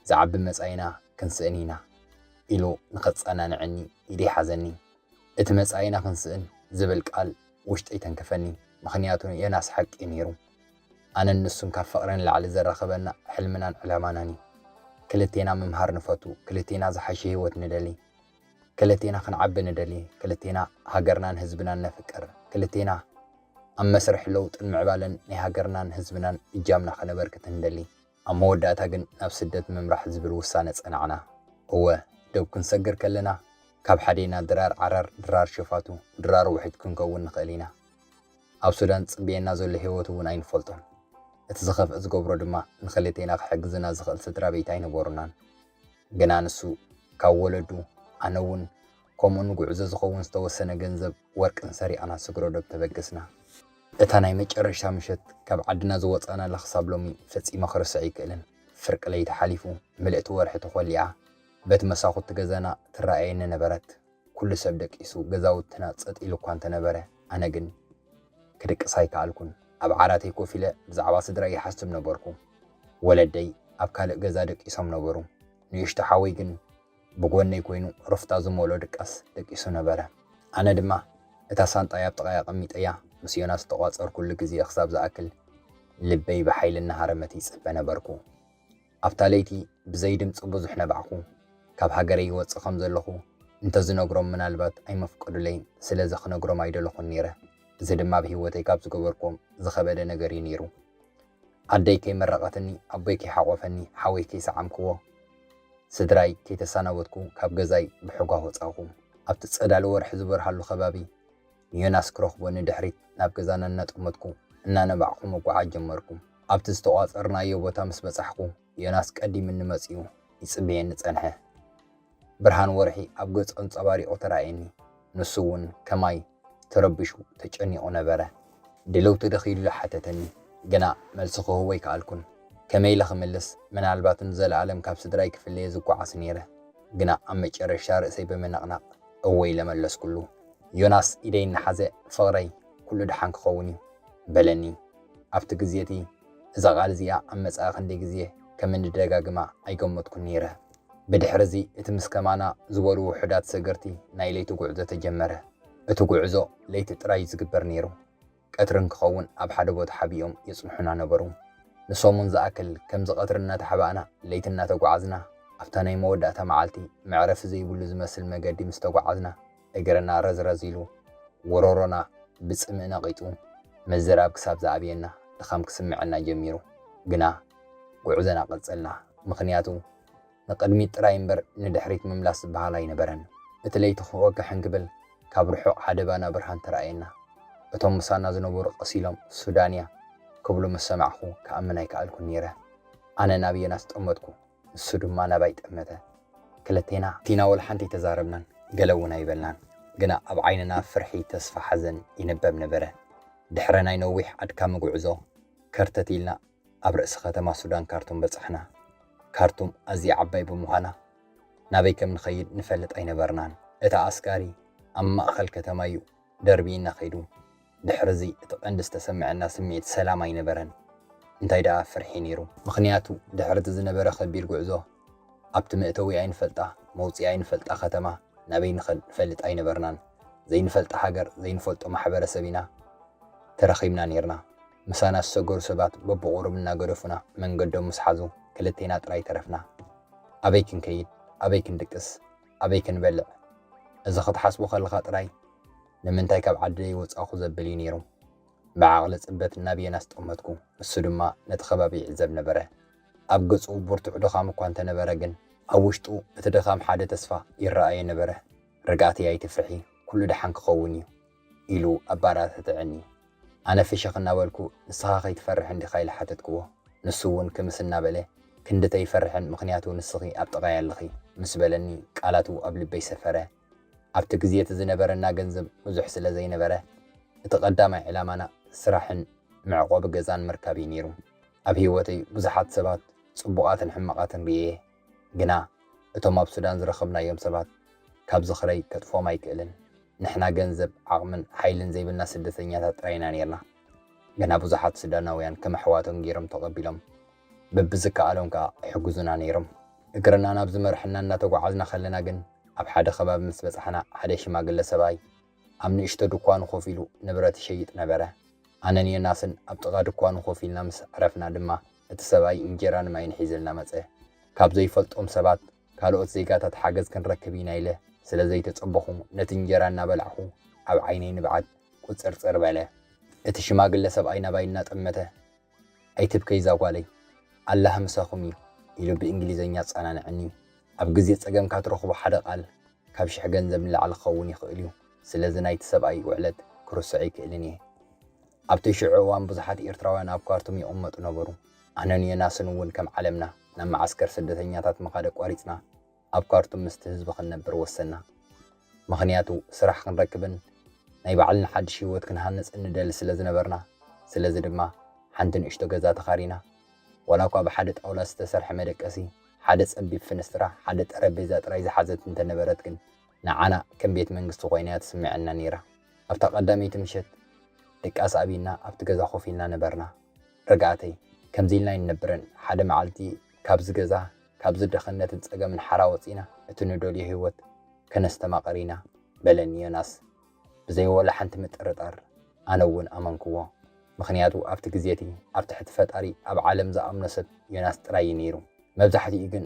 ዝዓቢ መጻኢና ክንስእን ኢና" ኢሉ ንኸጸናንዐኒ ኢደይ ሓዘኒ። እቲ መጻኢና ክንስእን ዝብል ቃል ውሽጠይ ተንከፈኒ፣ ምኽንያቱ ዮናስ ሓቂ እዩ ነይሩ። ኣነን ንሱን ካብ ፍቕሪ ንላዕሊ ዘራኽበና ሕልምናን ዕላማናን እዩ። ክልቴና ምምሃር ንፈቱ፣ ክልቴና ዝሓሸ ህይወት ንደሊ፣ ክልቴና ክንዓቢ ንደሊ፣ ክልቴና ሃገርናን ህዝብናን ነፍቅር፣ ክልቴና ኣብ መስርሕ ለውጥን ምዕባለን ናይ ሃገርናን ህዝብናን እጃምና ከነበርክት ንደሊ። ኣብ መወዳእታ ግን ናብ ስደት ምምራሕ ዝብል ውሳነ ጸናዕና። እወ፣ ዶብ ክንሰግር ከለና፣ ካብ ሓዴና ድራር ዓራር፣ ድራር ሸፋቱ፣ ድራር ውሒድ ክንከውን ንኽእል ኢና። ኣብ ሱዳን ዝጽበየና ዘሎ ህይወት እውን ኣይንፈልጦን። እቲ ዝኸፍአ ዝገብሮ ድማ ንኽልቴና ክሕግዝና ዝኽእል ስድራ ቤት ኣይነበሩናን። ግና ንሱ ካብ ወለዱ፣ ኣነ እውን ከምኡ ንጉዕዞ ዝኸውን ዝተወሰነ ገንዘብ ወርቅን ሰሪቕና ስግረ ዶብ ተበገስና። እታ ናይ መጨረሽታ ምሸት ካብ ዓድና ዝወጻእናላ ክሳብ ሎሚ ፈጺመ ክርስዕ ኣይክእልን። ፍርቂ ለይቲ ሓሊፉ፣ ምልእቲ ወርሒ ተኾሊዓ፣ በቲ መሳኹቲ ገዛና ትረኣየኒ ነበረት። ኩሉ ሰብ ደቂሱ፣ ገዛውትና ጸጥ ኢሉ እኳ እንተነበረ፣ ኣነ ግን ክድቅስ ኣይከኣልኩን። ኣብ ዓራተይ ኮፍ ኢለ ብዛዕባ ስድራይ ይሓስብ ነበርኩ። ወለደይ ኣብ ካልእ ገዛ ደቂሶም ነበሩ። ንእሽቶ ሓወይ ግን ብጎነይ ኮይኑ ሩፍታ ዝመልኦ ድቃስ ደቂሱ ነበረ። ኣነ ድማ እታ ሳንጣይ ኣብ ጥቓይ ኣቐሚጠያ ምስ ዮናስ ዝተቋጸርኩሉ ግዜ ክሳብ ዝኣክል ልበይ ብሓይሊ እናሃረመት ይጽበ ነበርኩ። ኣብታ ለይቲ ብዘይ ድምጺ ብዙሕ ነባዕኩ። ካብ ሃገረይ ይወጽእ ከም ዘለኹ እንተዝነግሮም ምናልባት ኣይመፍቀዱለይን፣ ስለዚ ክነግሮም ኣይደለኹን ነይረ። እዚ ድማ ኣብ ህይወተይ ካብ ዝገበርኩዎም ዝኸበደ ነገር እዩ ነይሩ። ኣደይ ከይመረቐትኒ፣ ኣቦይ ከይሓቖፈኒ፣ ሓወይ ከይሰዓምክዎ፣ ስድራይ ከይተሰናበትኩ ካብ ገዛይ ብሕጓ ወጻኹ። ኣብቲ ጸዳሊ ወርሒ ዝበርሃሉ ከባቢ ንዮናስ ክረኽቦ ንድሕሪት ናብ ገዛና እናጠመትኩ እናነባዕኹ ምጉዓዝ ጀመርኩ። ኣብቲ ዝተቋጸርናዮ ቦታ ምስ በጻሕኩ፣ ዮናስ ቀዲምኒ መጺኡ ይጽበየኒ ጸንሐ። ብርሃን ወርሒ ኣብ ገጹ ኣንጸባሪቑ ተራእየኒ። ንሱ እውን ከማይ ተረቢሹ ተጨኒቑ ነበረ። ድልውቲ ዲኺ ኢሉ ሓተተኒ፣ ግና መልሲ ክህቦ ኣይከኣልኩን። ከመይ ኢለ ክምልስ? ምናልባት ንዘለኣለም ካብ ስድራይ ክፍለየ ዝጓዓዝ ነይረ። ግና ኣብ መጨረሽታ ርእሰይ ብምንቕናቕ እወ ኢለ መለስኩሉ። ዮናስ ኢደይ እናሓዘ፣ ፍቕረይ፣ ኩሉ ደሓን ክኸውን እዩ በለኒ። ኣብቲ ግዜ እቲ እዛ ቃል እዚኣ ኣብ መጻኢ ክንደይ ግዜ ከም እንድደጋግማ ኣይገመትኩን ነይረ። ብድሕሪ እዚ እቲ ምስ ከማና ዝበሉ ውሑዳት ሰገርቲ ናይ ለይቲ ጉዕዞ ተጀመረ። እቲ ጉዕዞ ለይቲ ጥራይ እዩ ዝግበር ነይሩ። ቀትሪ እንክኸውን ኣብ ሓደ ቦታ ሓቢኦም የጽንሑና ነበሩ። ንሰሙን ዝኣክል ከምዚ ቀትሪ እናተሓባእና ለይቲ እናተጓዓዝና ኣብታ ናይ መወዳእታ መዓልቲ መዕረፊ ዘይብሉ ዝመስል መገዲ ምስ ተጓዓዝና እግርና ረዝረዝ ኢሉ ጎሮሮና ብጽምኢ ነቒጡ ምዝራብ ክሳብ ዝኣብየና ድኻም ክስምዐና ጀሚሩ። ግና ጉዕዞና ቀጸልና። ምኽንያቱ ንቕድሚት ጥራይ እምበር ንድሕሪት ምምላስ ዝበሃል ኣይነበረን። እቲ ለይቲ ክወግሕ እንክብል ካብ ርሑቕ ሓደ ባና ብርሃን ተራእየና። እቶም ምሳና ዝነበሩ ቀስ ኢሎም ሱዳንያ ክብሉ ምስ ሰማዕኹ ክኣምን ኣይከኣልኩን ነይረ። ኣነ ናብ ዮናስ ጠመትኩ፣ ንሱ ድማ ናባይ ጠመተ። ክልቴና ቲና ወላ ሓንቲ ኣይተዛረብናን፣ ገለ እውን ኣይበልናን። ግና ኣብ ዓይንና ፍርሒ፣ ተስፋ፣ ሓዘን ይንበብ ነበረ። ድሕሪ ናይ ነዊሕ ኣድካሚ ጉዕዞ ከርተት ኢልና ኣብ ርእሲ ከተማ ሱዳን ካርቱም በጻሕና። ካርቱም ኣዝያ ዓባይ ብምዃና ናበይ ከም ንኸይድ ንፈልጥ ኣይነበርናን። እቲ ኣስጋሪ ኣብ ማእከል ከተማ እዩ ደርብይና ከይዱ። ድሕሪ እዚ እቲ ቀንዲ ዝተሰምዐና ስምዒት ሰላም ኣይነበረን። እንታይ ደኣ ፍርሒ ነይሩ። ምኽንያቱ ድሕሪ እቲ ዝነበረ ከቢድ ጉዕዞ ኣብቲ መእተዊ ኣይንፈልጣ መውጽኢ ኣይንፈልጣ ከተማ ናበይ ንኸድ ንፈልጥ ኣይነበርናን። ዘይንፈልጣ ሃገር፣ ዘይንፈልጦ ማሕበረሰብ ኢና ተረኺብና ነይርና። ምሳና ዝሰገሩ ሰባት በብቑሩብ እናገደፉና መንገዶም ምስ ሓዙ ክልቴና ጥራይ ተረፍና። ኣበይ ክንከይድ? ኣበይ ክንድቅስ? ኣበይ ክንበልዕ? እዚ ክትሓስቦ ከለኻ ጥራይ ንምንታይ ካብ ዓደይ ወጻእኹ ዘብል እዩ ነይሩ። ብዓቕሊ ጽበት ናብ ዮናስ ጠመትኩ። ንሱ ድማ ነቲ ከባቢ ይዕዘብ ነበረ። ኣብ ገጹ ብርቱዕ ድኻም እኳ እንተነበረ ግን ኣብ ውሽጡ እቲ ድኻም ሓደ ተስፋ ይረኣዮ ነበረ። ርግኣተይ ኣይትፍርሒ፣ ኩሉ ደሓን ክኸውን እዩ ኢሉ ኣባራተተዐኒ። ኣነ ፍሽኽ እናበልኩ ንስኻ ከይትፈርሕ እንዲኻ ኢለ ሓተትክዎ። ንሱ እውን ክምስ እናበለ ክንድቲ ኣይፈርሕን ምኽንያቱ ንስኺ ኣብ ጥቓይ ኣለኺ ምስ በለኒ ቃላቱ ኣብ ልበይ ሰፈረ። ኣብቲ ግዜ እቲ ዝነበረና ገንዘብ ብዙሕ ስለ ዘይነበረ እቲ ቀዳማይ ዕላማና ስራሕን መዕቆቢ ገዛን ምርካብ እዩ ነይሩ። ኣብ ህይወተይ ብዙሓት ሰባት ጽቡቓትን ሕማቓትን ርእየ፣ ግና እቶም ኣብ ሱዳን ዝረኸብናዮም ሰባት ካብ ዝኽረይ ከጥፍኦም ኣይክእልን። ንሕና ገንዘብ፣ ዓቕምን ሓይልን ዘይብልና ስደተኛታት ጥራይ ኢና ነይርና። ግና ብዙሓት ሱዳናውያን ከም ኣሕዋቶም ገይሮም ተቐቢሎም በብዝከኣሎም ከኣ ይሕግዙና ነይሮም። እግርና ናብ ዝመርሐና እናተጓዓዝና ከለና ግን ኣብ ሓደ ከባቢ ምስ በጻሕና ሓደ ሽማግለ ሰብኣይ ኣብ ንእሽቶ ድኳኑ ኮፍ ኢሉ ንብረት ይሸይጥ ነበረ። ኣነን ዮናስን ኣብ ጥቓ ድኳኑ ኮፍ ኢልና ምስ ኣዕረፍና ድማ እቲ ሰብኣይ እንጀራን ማይን ሒዝልና መጸ። ካብ ዘይፈልጦም ሰባት ካልኦት ዜጋታት ሓገዝ ክንረክብ ኢና ኢለ ስለ ዘይተጸበኹ ነቲ እንጀራ እናበላዕኹ ኣብ ዓይነይ ንብዓት ቁጽርጽር በለ። እቲ ሽማግለ ሰብኣይ ናባይ እናጠመተ ኣይትብከይ እዛ ጓለይ፣ ኣላህ ምሳኹም እዩ ኢሉ ብእንግሊዝኛ ኣጸናንዐኒ። ኣብ ግዜ ጸገምካ ትረኽቦ ሓደ ቃል ካብ ሽሕ ገንዘብ ንላዕሊ ክኸውን ይኽእል እዩ። ስለዚ ናይቲ ሰብኣይ ውዕለት ክርስዖ ኣይክእልን እየ። ኣብቲ ሽዑ እዋን ብዙሓት ኤርትራውያን ኣብ ካርቱም ይቕመጡ ነበሩ። ኣነን ዮናስን እውን ከም ዓለምና ናብ መዓስከር ስደተኛታት ምኻድ ኣቋሪጽና ኣብ ካርቱም ምስቲ ህዝቢ ክንነብር ወሰንና። ምኽንያቱ ስራሕ ክንረክብን ናይ ባዕልና ሓድሽ ህይወት ክንሃንጽን ንደሊ ስለ ዝነበርና። ስለዚ ድማ ሓንቲ ንእሽቶ ገዛ ተኻሪና። ዋላ እኳ ብሓደ ጣውላ ዝተሰርሐ መደቀሲ፣ ሓደ ጸቢብ ፍንስትራ፣ ሓደ ጠረጴዛ ጥራይ ዝሓዘት እንተነበረት ግን ንዓና ከም ቤት መንግስቲ ኮይና እያ ትስምዐና ነይራ። ኣብታ ቀዳመይቲ ምሸት ድቃስ ኣብይና ኣብቲ ገዛ ኮፍ ኢልና ነበርና። ርግኣተይ፣ ከምዚ ኢልና ኣይንነብርን። ሓደ መዓልቲ ካብዚ ገዛ፣ ካብዚ ድኽነትን ጸገምን ሓራ ወጺና እቲ ንደልዮ ህይወት ከነስተማቕር ኢና በለኒ ዮናስ። ብዘይ ወላ ሓንቲ ምጥርጣር ኣነ እውን ኣመንክዎ። ምኽንያቱ ኣብቲ ግዜ እቲ ኣብ ትሕቲ ፈጣሪ ኣብ ዓለም ዝኣምኖ ሰብ ዮናስ ጥራይ እዩ ነይሩ። መብዛሕትኡ ግን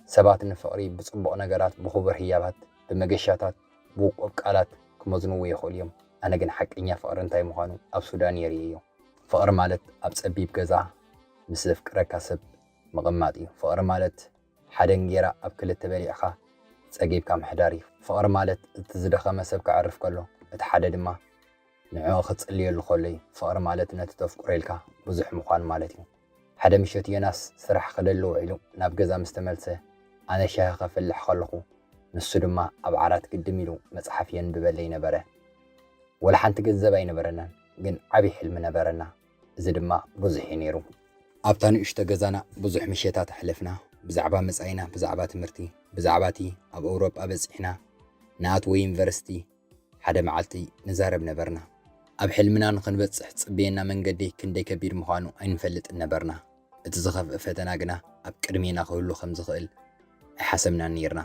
ሰባት ንፍቕሪ ብጽቡቕ ነገራት፣ ብኽቡር ህያባት፣ ብመገሻታት፣ ብውቁብ ቃላት ክመዝንዎ ይኽእሉ እዮም። ኣነ ግን ሓቀኛ ፍቕሪ እንታይ ምዃኑ ኣብ ሱዳን እየ ርእየዮ። ፍቕሪ ማለት ኣብ ጸቢብ ገዛ ምስ ዘፍቅረካ ሰብ ምቕማጥ እዩ። ፍቕሪ ማለት ሓደ እንጌራ ኣብ ክልተ በሊዕካ ጸጊብካ ምሕዳር እዩ። ፍቕሪ ማለት እቲ ዝደኸመ ሰብ ከዕርፍ ከሎ፣ እቲ ሓደ ድማ ንዕኡ ክጽልየሉ ከሎ እዩ። ፍቕሪ ማለት ነቲ ተፍቅሮ ኢልካ ብዙሕ ምዃን ማለት እዩ። ሓደ ምሸት ዮናስ ስራሕ ክደሊ ውዒሉ ናብ ገዛ ምስ ተመልሰ፣ ኣነ ሻሂ ከፍልሕ ከለኹ፣ ንሱ ድማ ኣብ ዓራት ግድም ኢሉ መጽሓፍ የንብበለይ ነበረ። ወላ ሓንቲ ገንዘብ ኣይነበረናን፣ ግን ዓቢ ሕልሚ ነበረና። እዚ ድማ ብዙሕ እዩ ነይሩ። ኣብታ ንእሽቶ ገዛና ብዙሕ ምሸታት ኣሕለፍና። ብዛዕባ መጻኢና፣ ብዛዕባ ትምህርቲ፣ ብዛዕባ እቲ ኣብ ኤውሮጳ በጺሕና ንኣትዎ ዩኒቨርሲቲ ሓደ መዓልቲ ንዛረብ ነበርና። ኣብ ሕልምና ንኽንበጽሕ ዝጽበየና መንገዲ ክንደይ ከቢድ ምዃኑ ኣይንፈልጥን ነበርና። እቲ ዝኸፍአ ፈተና ግና ኣብ ቅድሜና ክህሉ ከም ዝኽእል ኣይሓሰብናን ነይርና።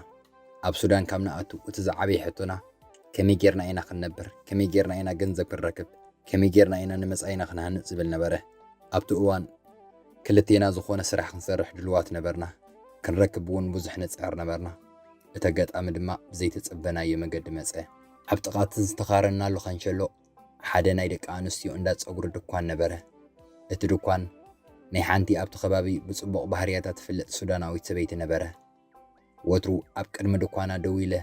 ኣብ ሱዳን ካብ ንኣቱ እቲ ዝዓበየ ሕቶና ከመይ ጌርና ኢና ክንነብር? ከመይ ጌርና ኢና ገንዘብ ክንረክብ? ከመይ ጌርና ኢና ንመጻኢና ክንሃንጽ ዝብል ነበረ። ኣብቲ እዋን ክልቴና ዝኾነ ስራሕ ክንሰርሕ ድልዋት ነበርና። ክንረክብ እውን ብዙሕ ንጽዕር ነበርና። እቲ ኣጋጣሚ ድማ ብዘይተጸበናዮ መገዲ መጸ። ኣብ ጥቓ እቲ ዝተኻረናሉ ካንሸሎ ሓደ ናይ ደቂ ኣንስትዮ እንዳ ጸጉሪ ድኳን ነበረ። እቲ ድኳን ናይ ሓንቲ ኣብቲ ከባቢ ብጽቡቕ ባህርያታ ትፍለጥ ሱዳናዊት ሰበይቲ ነበረ። ወትሩ ኣብ ቅድሚ ድኳና ደው ኢለ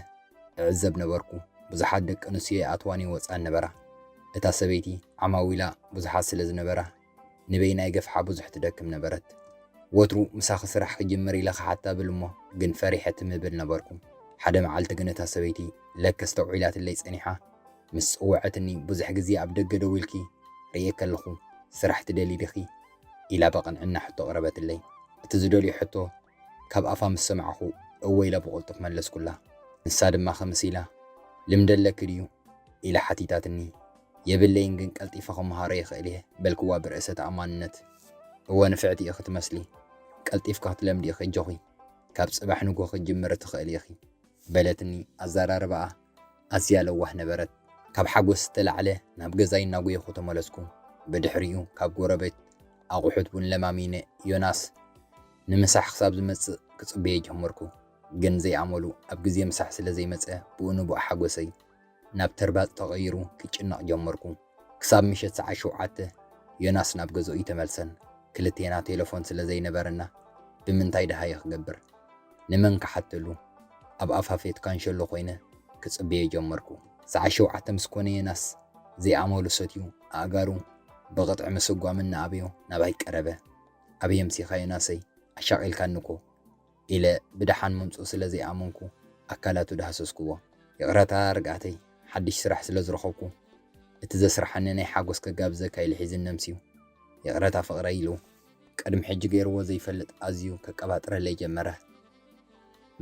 እዕዘብ ነበርኩ። ብዙሓት ደቂ ኣንስትዮ ይኣትዋን ይወጻን ነበራ። እታ ሰበይቲ ዓማዊላ ብዙሓት ስለ ዝነበራ፣ ንበይና ይገፍሓ ብዙሕ ትደክም ነበረት። ወትሩ ምሳኺ ስራሕ ክጅምር ኢለ ክሓታ ብል እሞ፣ ግን ፈሪሐ ትም እብል ነበርኩ። ሓደ መዓልቲ ግን እታ ሰበይቲ ለከ ኣስተውዒላትለይ ጸኒሓ፣ ምስ ጸወዐትኒ፣ ብዙሕ ግዜ ኣብ ደገ ደው ኢልኪ ርእየኪ ኣለኹ፣ ስራሕ ትደልዪ ዲኺ? ኢላ ብቕንዕና ሕቶ ኣቕረበትለይ። እቲ ዝደልዮ ሕቶ ካብ ኣፋ ምስ ሰማዕኹ፣ እወ ኢለ ብቕልጡፍ መለስኩላ። ንሳ ድማ ክምስ ኢላ፣ ልምዲ ኣለኪ ድዩ? ኢላ ሓቲታትኒ። የብለይን፣ ግን ቀልጢፈ ክመሃሮ ይኽእል እየ በልክዋ ብርእሰ ተኣማንነት። እወ ንፍዕቲ ኢኺ ትመስሊ። ቀልጢፍካ ክትለምዲ ኢኺ፣ ኣጆኺ። ካብ ጽባሕ ንግሆ ክትጅምሪ ትኽእሊ ኢኺ። በለትኒ። ኣዘራርባኣ ኣዝያ ለዋህ ነበረት። ካብ ሓጎስ ዝተላዕለ ናብ ገዛይ እናጎየኹ ተመለስኩ። ብድሕሪኡ ካብ ጎረቤት ኣቑሑት ቡን ለማሚነ ዮናስ ንምሳሕ ክሳብ ዝመጽእ ክጽበዮ ጀመርኩ። ግን ዘይኣመሉ ኣብ ግዜ ምሳሕ ስለ ዘይመጸ ብኡ ንቡእ ሓጎሰይ ናብ ተርባጽ ተቐይሩ ክጭነቕ ጀመርኩ። ክሳብ ምሸት ሰዓት ሸውዓተ ዮናስ ናብ ገዝኡ ኣይተመልሰን። ክልቴና ቴለፎን ስለ ዘይነበረና ብምንታይ ደሃየ ክገብር? ንመን ክሓተሉ? ኣብ ኣፋፌት ካንሸሎ ኮይነ ክጽበዮ ጀመርኩ። ሰዓት ሸውዓተ ምስ ኮነ ዮናስ ዘይኣመሉ ሰትዩ ኣእጋሩ ብቕጥዒ ምስጓም እናኣበዮ ናባይ ቀረበ። ኣበይ ኣምሲኻ ዮናሰይ? ኣሻቒልካኒ እኮ። ኢለ ብደሓን ምምጽኡ ስለ ዘይኣመንኩ ኣካላቱ ዳህሰስክዎ። ይቕረታ ርግኣተይ፣ ሓድሽ ስራሕ ስለ ዝረኸብኩ እቲ ዘስርሓኒ ናይ ሓጎስ ከጋብዘካ ኢሉ ሒዝኒ ኣምስዩ። ይቕረታ ፍቕረይ ኢሉ ቅድሚ ሕጂ ገይርዎ ዘይፈልጥ ኣዝዩ ከቀባጥረለይ ጀመረ።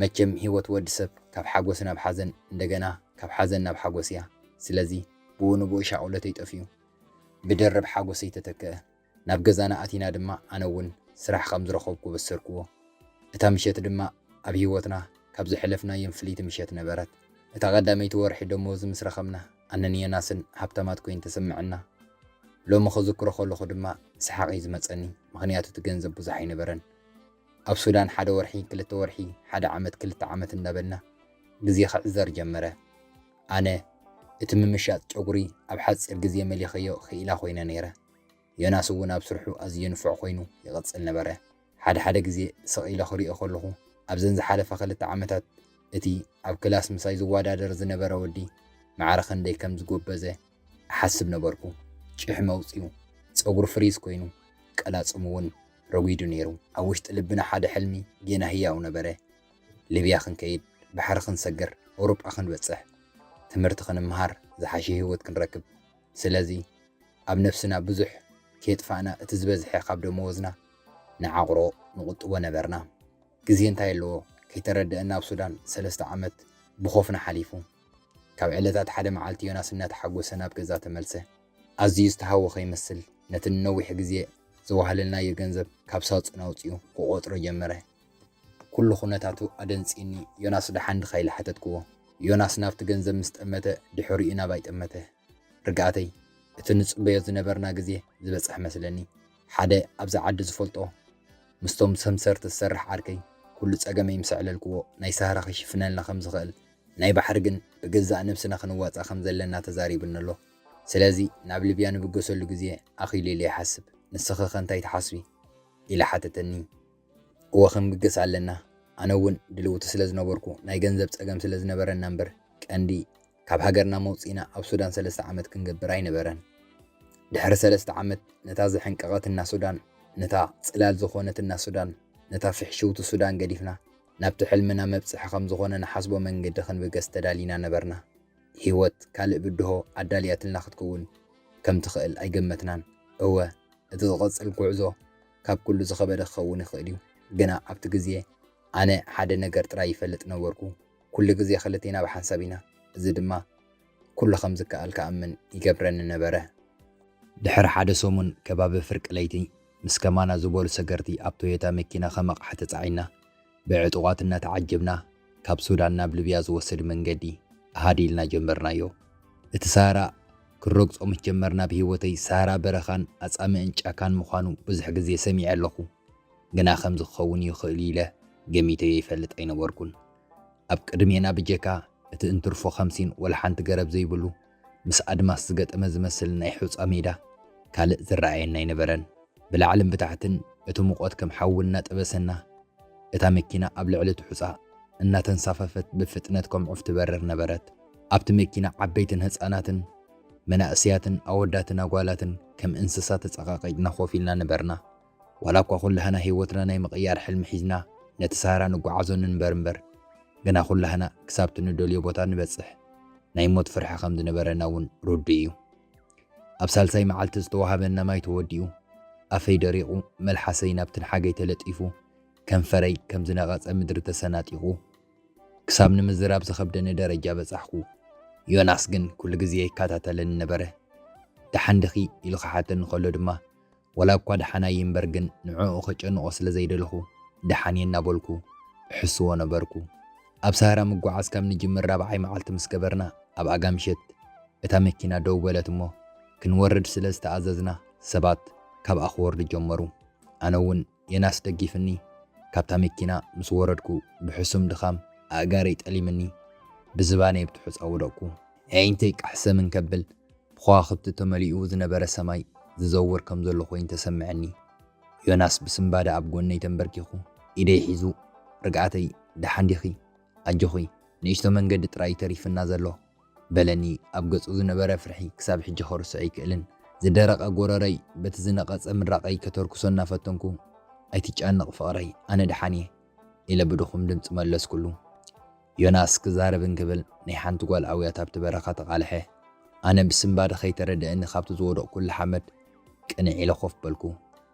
መቸም ህይወት ወዲ ሰብ ካብ ሓጎስ ናብ ሓዘን፣ እንደገና ካብ ሓዘን ናብ ሓጎስ እያ። ስለዚ ብኡ ንብኡ ሻቕሎተይ ጠፊኡ ብድርብ ሓጎሰይ ተተክአ። ናብ ገዛና ኣቲና ድማ ኣነ እውን ስራሕ ከም ዝረኸብኩ በሰርክዎ። እታ ምሸት ድማ ኣብ ህይወትና ካብ ዘሕለፍናዮም ፍልይቲ ምሸት ነበረት። እታ ቀዳመይቲ ወርሒ ደሞዝ ምስ ረኸብና ኣነን ዮናስን ሃብታማት ኮይን ተሰምዐና። ሎሚ ክዝክሮ ከለኹ ድማ ሰሓቕ እዩ ዝመጸኒ፣ ምኽንያቱ እቲ ገንዘብ ብዙሕ ኣይነበረን። ኣብ ሱዳን ሓደ ወርሒ፣ ክልተ ወርሒ፣ ሓደ ዓመት፣ ክልተ ዓመት እንዳበልና ግዜ ክዕዘር ጀመረ። ኣነ እቲ ምምሻጥ ጨጉሪ ኣብ ሓጺር ግዜ መሊኸዮ ክኢላ ኮይነ ነይረ። ዮናስ እውን ኣብ ስርሑ ኣዝዩ ንፉዕ ኮይኑ ይቕጽል ነበረ። ሓደ ሓደ ግዜ ስቕ ኢለ ክሪኦ ከለኹ፣ ኣብዘን ዝሓለፋ ክልተ ዓመታት እቲ ኣብ ክላስ ምሳይ ዝወዳደር ዝነበረ ወዲ ማዕረ ክንደይ ከም ዝጎበዘ እሓስብ ነበርኩ። ጭሕሚ ኣውጺኡ፣ ጸጉሩ ፍሪዝ ኮይኑ፣ ቀላጽሙ እውን ረጒዱ ነይሩ። ኣብ ውሽጢ ልብና ሓደ ሕልሚ ጌና ህያው ነበረ። ሊብያ ክንከይድ፣ ባሕሪ ክንሰግር፣ ኣውሮጳ ክንበጽሕ፣ ትምህርቲ ክንምሃር፣ ዝሓሸ ህይወት ክንረክብ። ስለዚ ኣብ ነፍስና ብዙሕ ከየጥፋእና እቲ ዝበዝሐ ካብ ደመወዝና ንዓቕሮ ንቑጥቦ ነበርና። ግዜ እንታይ ኣለዎ ከይተረደአና ኣብ ሱዳን ሰለስተ ዓመት ብኾፍና ሓሊፉ። ካብ ዕለታት ሓደ መዓልቲ ዮናስ እናተሓጎሰ ናብ ገዛ ተመልሰ። ኣዝዩ ዝተሃወኸ ይመስል። ነቲ ንነዊሕ ግዜ ዘዋህለልናዮ ገንዘብ ካብ ሳጹን ኣውጺኡ ክቖጽሮ ጀመረ። ኩሉ ኩነታቱ ኣደንጺኒ። ዮናስ ደሓን ድኻ ኢለ ሓተትክዎ። ዮናስ ናብቲ ገንዘብ ምስ ጠመተ ድሕሪኡ ናባይ ጠመተ። ርግኣተይ እቲ ንጽበዮ ዝነበርና ግዜ ዝበጽሐ መስለኒ። ሓደ ኣብዚ ዓዲ ዝፈልጦ ምስቶም ሰምሰርቲ ዝሰርሕ ዓርከይ ኩሉ ጸገመይ ምስ ኣዕለልክዎ ናይ ሳህራ ክሽፍነልና ከም ዝኽእል ናይ ባሕሪ ግን ብገዛእ ነብስና ክንዋጻእ ከም ዘለና ተዛሪቡኒ ኣሎ። ስለዚ ናብ ሊብያ ንብገሰሉ ግዜ ኣኺሉ ኢለ ይሓስብ። ንስኺኸ እንታይ ትሓስቢ? ኢላ ሓተተኒ። እወ ክንብገስ ኣለና። ኣነ እውን ድልውቲ ስለ ዝነበርኩ ናይ ገንዘብ ጸገም ስለ ዝነበረና እምበር ቀንዲ ካብ ሃገርና መውጺእና ኣብ ሱዳን ሰለስተ ዓመት ክንገብር ኣይነበረን። ድሕሪ ሰለስተ ዓመት ነታ ዘሐንቀቐትና ሱዳን፣ ነታ ጽላል ዝኾነትና ሱዳን፣ ነታ ፍሕሽውቲ ሱዳን ገዲፍና ናብቲ ሕልምና መብጽሒ ከም ዝኾነ ንሓስቦ መንገዲ ክንብገስ ተዳሊና ነበርና። ህይወት ካልእ ብድሆ ኣዳልያትልና ክትከውን ከም ትኽእል ኣይገመትናን። እወ እቲ ዝቐጽል ጉዕዞ ካብ ኩሉ ዝኸበደ ክኸውን ይኽእል እዩ። ግና ኣብቲ ግዜ ኣነ ሓደ ነገር ጥራይ ይፈልጥ ነበርኩ። ኩሉ ግዜ ክልቴና ብሓንሳብ ኢና። እዚ ድማ ኩሉ ከም ዝከኣል ክኣምን ይገብረኒ ነበረ። ድሕሪ ሓደ ሰሙን ከባቢ ፍርቂ ለይቲ ምስ ከማና ዝበሉ ሰገርቲ ኣብ ቶዮታ መኪና ከም ኣቕሓ ተጻዒና ብዕጡቓት እናተዓጀብና ካብ ሱዳን ናብ ሊብያ ዝወስድ መንገዲ ኣሃዲልና ጀመርናዮ። እቲ ሳህራ ክንረግጾ ምስ ጀመርና ብህይወተይ ሳህራ በረኻን ኣጻምእን ጫካን ምዃኑ ብዙሕ ግዜ ሰሚዐ ኣለኹ። ግና ከምዚ ክኸውን ይኽእል ኢለ ገሚተዮ ይፈልጥ ኣይነበርኩን። ኣብ ቅድሜና ብጀካ እቲ እንትርፎ ከምሲን ወላ ሓንቲ ገረብ ዘይብሉ ምስ ኣድማስ ዝገጠመ ዝመስል ናይ ሑጻ ሜዳ ካልእ ዝረኣየና ኣይነበረን። ብላዕልን ብታሕትን እቲ ሙቐት ከም ሓዊ እናጠበሰና እታ መኪና ኣብ ልዕሊ እቲ ሑጻ እናተንሳፈፈት ብፍጥነት ከም ዑፍ ትበርር ነበረት። ኣብቲ መኪና ዓበይትን ህጻናትን መናእሰያትን ኣወዳትን ኣጓላትን ከም እንስሳ ተጸቓቒጥና ኮፍ ኢልና ነበርና። ዋላ እኳ ኩላህና ህይወትና ናይ ምቕያር ሕልሚ ሒዝና ነቲ ሳህራ ንጓዓዞ ንንበር እምበር፣ ግና ኩላህና ክሳብቲ ንደልዮ ቦታ ንበጽሕ ናይ ሞት ፍርሒ ከም ዝነበረና እውን ርዱእ እዩ። ኣብ ሳልሳይ መዓልቲ ዝተዋህበና ማይ ተወዲኡ፣ ኣፈይ ደሪቑ፣ መልሓሰይ ናብቲ ንሓገይ ተለጢፉ፣ ከንፈረይ ከም ዝነቐጸ ምድሪ ተሰናጢቑ፣ ክሳብ ንምዝራብ ዝኸብደኒ ደረጃ በጻሕኩ። ዮናስ ግን ኩሉ ግዜ ይከታተለኒ ነበረ። ደሓን ዲኺ? ኢሉ ክሓተኒ ከሎ ድማ፣ ዋላ እኳ ደሓን ኣይንበር ግን ንዕኡ ከጨንቖ ስለ ዘይደለኹ፣ ደሓን እየ እናበልኩ እሕስዎ ነበርኩ። ኣብ ሳህራ ምጉዓዝ ካብ ንጅምር ራብዓይ መዓልቲ ምስ ገበርና፣ ኣብ ኣጋ ምሸት እታ መኪና ደው በለት እሞ፣ ክንወርድ ስለ ዝተኣዘዝና፣ ሰባት ካብኣ ክወርዱ ጀመሩ። ኣነ እውን ዮናስ ደጊፍኒ፣ ካብታ መኪና ምስ ወረድኩ፣ ብሕሱም ድኻም ኣእጋረይ ጠሊምኒ፣ ብዝባነይ ኣብቲ ሑጻ ወደቕኩ። ኣዒንተይ ቃሕ ሰምን ከብል፣ ብኸዋኽብቲ ተመሊኡ ዝነበረ ሰማይ ዝዘውር ከም ዘሎ ኮይኑ ተሰምዐኒ። ዮናስ ብስንባደ ኣብ ጎነይ ተንበርኪኹ፣ ኢደይ ሒዙ፣ ርግኣተይ፣ ደሓን ዲኺ? ኣጆኺ፣ ንእሽቶ መንገዲ ጥራይ ተሪፍና ዘሎ፣ በለኒ። ኣብ ገጹ ዝነበረ ፍርሒ ክሳብ ሕጂ ከርስዖ ኣይክእልን። ዝደረቐ ጎረረይ በቲ ዝነቐጸ ምራቐይ ከተርክሶ እናፈተንኩ፣ ኣይትጨነቕ ፍቕረይ፣ ኣነ ደሓን እየ፣ ኢለ ብድኹም ድምጺ መለስኩሉ። ዮናስ ክዛረብ እንክብል ናይ ሓንቲ ጓል ኣውያት ኣብቲ በረኻ ተቓልሐ። ኣነ ብስንባደ ከይተረድኣኒ ካብቲ ዝወደቕኩሉ ሓመድ ቅንዕ ኢለ ኮፍ በልኩ።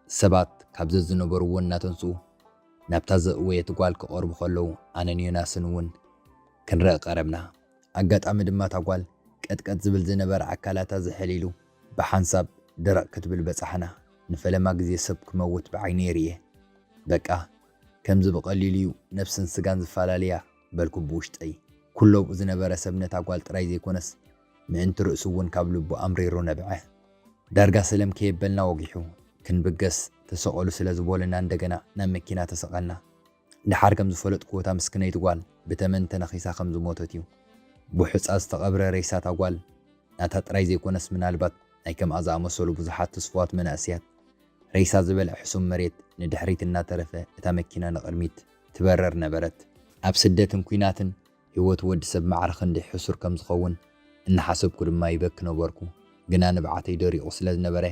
ሰባት ካብ ዘዝነበርዎ እናተንስኡ ናብታ ዘእወየት ጓል ክቐርቡ ከለዉ ኣነን ዮናስን እውን ክንረኣ ቀረብና። ኣጋጣሚ ድማ እታ ጓል ቀጥቀጥ ዝብል ዝነበረ ኣካላታ ዝሕል ኢሉ ብሓንሳብ ደረቕ ክትብል በጻሕና። ንፈለማ ግዜ ሰብ ክመውት ብዓይነይ ርእየ። በቃ ከምዚ ብቐሊሉ እዩ ነብስን ስጋን ዝፈላለያ በልኩ ብውሽጠይ። ኩሉ ኣብኡ ዝነበረ ሰብ ነታ ጓል ጥራይ ዘይኮነስ ምእንቲ ርእሱ እውን ካብ ልቡ ኣምሪሩ ነብዐ። ዳርጋ ሰለም ከየበልና ወጊሑ ክንብገስ ተሰቐሉ ስለ ዝበሉና እንደገና ናብ መኪና ተሰቐልና። ደሓር ከም ዝፈለጥኩዎ እታ ምስክነይቲ ጓል ብተመን ተነኺሳ ከም ዝሞተት እዩ። ብሑጻ ዝተቐብረ ሬሳ እታ ጓል ናታ ጥራይ ዘይኮነስ ምናልባት ናይ ከምኣ ዝኣመሰሉ ብዙሓት ትስፉዋት መናእሰያት ሬሳ ዝበልዐ ሕሱም መሬት ንድሕሪት እናተረፈ እታ መኪና ንቕድሚት ትበረር ነበረት። ኣብ ስደትን ኲናትን ህይወት ወዲ ሰብ ማዕረ ክንደይ ሕሱር ከም ዝኸውን እናሓሰብኩ ድማ ይበኪ ነበርኩ። ግና ንብዓተይ ደሪቑ ስለ ዝነበረ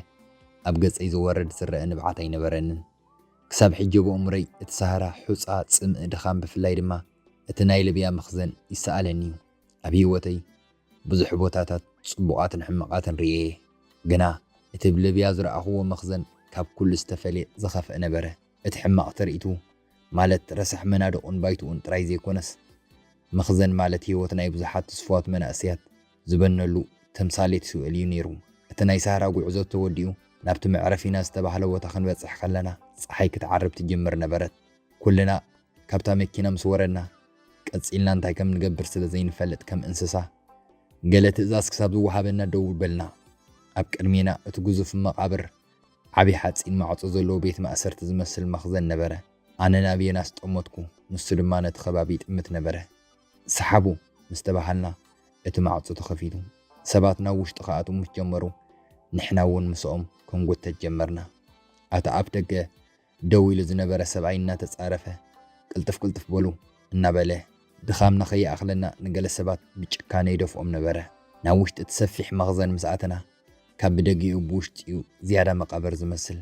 ኣብ ገጸይ ዝወርድ ዝረአ ንብዓት ኣይነበረንን። ክሳብ ሕጂ ኣብ ኣእምሮይ እቲ ሳህራ፣ ሑጻ፣ ጽምእ፣ ድኻም ብፍላይ ድማ እቲ ናይ ልብያ መኽዘን ይሰኣለኒ እዩ። ኣብ ህይወተይ ብዙሕ ቦታታት ጽቡቓትን ሕማቓትን ርእየ እየ። ግና እቲ ብልብያ ዝረኣኽዎ መኽዘን ካብ ኩሉ ዝተፈልየ ዝኸፍአ ነበረ። እቲ ሕማቕ ትርኢቱ ማለት ረሳሕ መናድቑን ባይትኡን ጥራይ ዘይኮነስ፣ መኽዘን ማለት ህይወት ናይ ብዙሓት ትስፉዋት መናእሰያት ዝበነሉ ተምሳሌት ስእሊ እዩ ነይሩ። እቲ ናይ ሳህራ ጉዕዞ ተወዲኡ ናብቲ መዕረፊና ዝተባህለ ቦታ ክንበጽሕ ከለና፣ ጸሓይ ክትዓርብ ትጅምር ነበረት። ኩልና ካብታ መኪና ምስ ወረድና፣ ቀጺልና እንታይ ከም ንገብር ስለ ዘይንፈልጥ ከም እንስሳ፣ ገለ ትእዛዝ ክሳብ ዝወሃበና ደው በልና። ኣብ ቅድሜና እቲ ግዙፍ መቓብር ዓቢ ሓጺን ማዕጾ ዘለዎ ቤት ማእሰርቲ ዝመስል መኽዘን ነበረ። ኣነ ናብ ዮናስ ጠመትኩ፣ ንሱ ድማ ነቲ ከባቢ ይጥምት ነበረ። ሰሓቡ ምስ ተባሃልና፣ እቲ ማዕጾ ተኸፊቱ። ሰባት ናብ ውሽጢ ክኣትዉ ምስ ጀመሩ፣ ንሕና እውን ምስኦም ክንጉተት ጀመርና። ኣቲ ኣፍ ደገ ደው ኢሉ ዝነበረ ሰብኣይ እናተጻረፈ፣ "ቅልጥፍ ቅልጥፍ በሉ" እናበለ፣ ድኻምና ከይኣኽለና ንገለ ሰባት ብጭካነ ይደፍኦም ነበረ። ናብ ውሽጢ እቲ ሰፊሕ መኽዘን ምስ ኣተና፣ ካብ ብደጊኡ ብውሽጢኡ ዝያዳ መቓብር ዝመስል።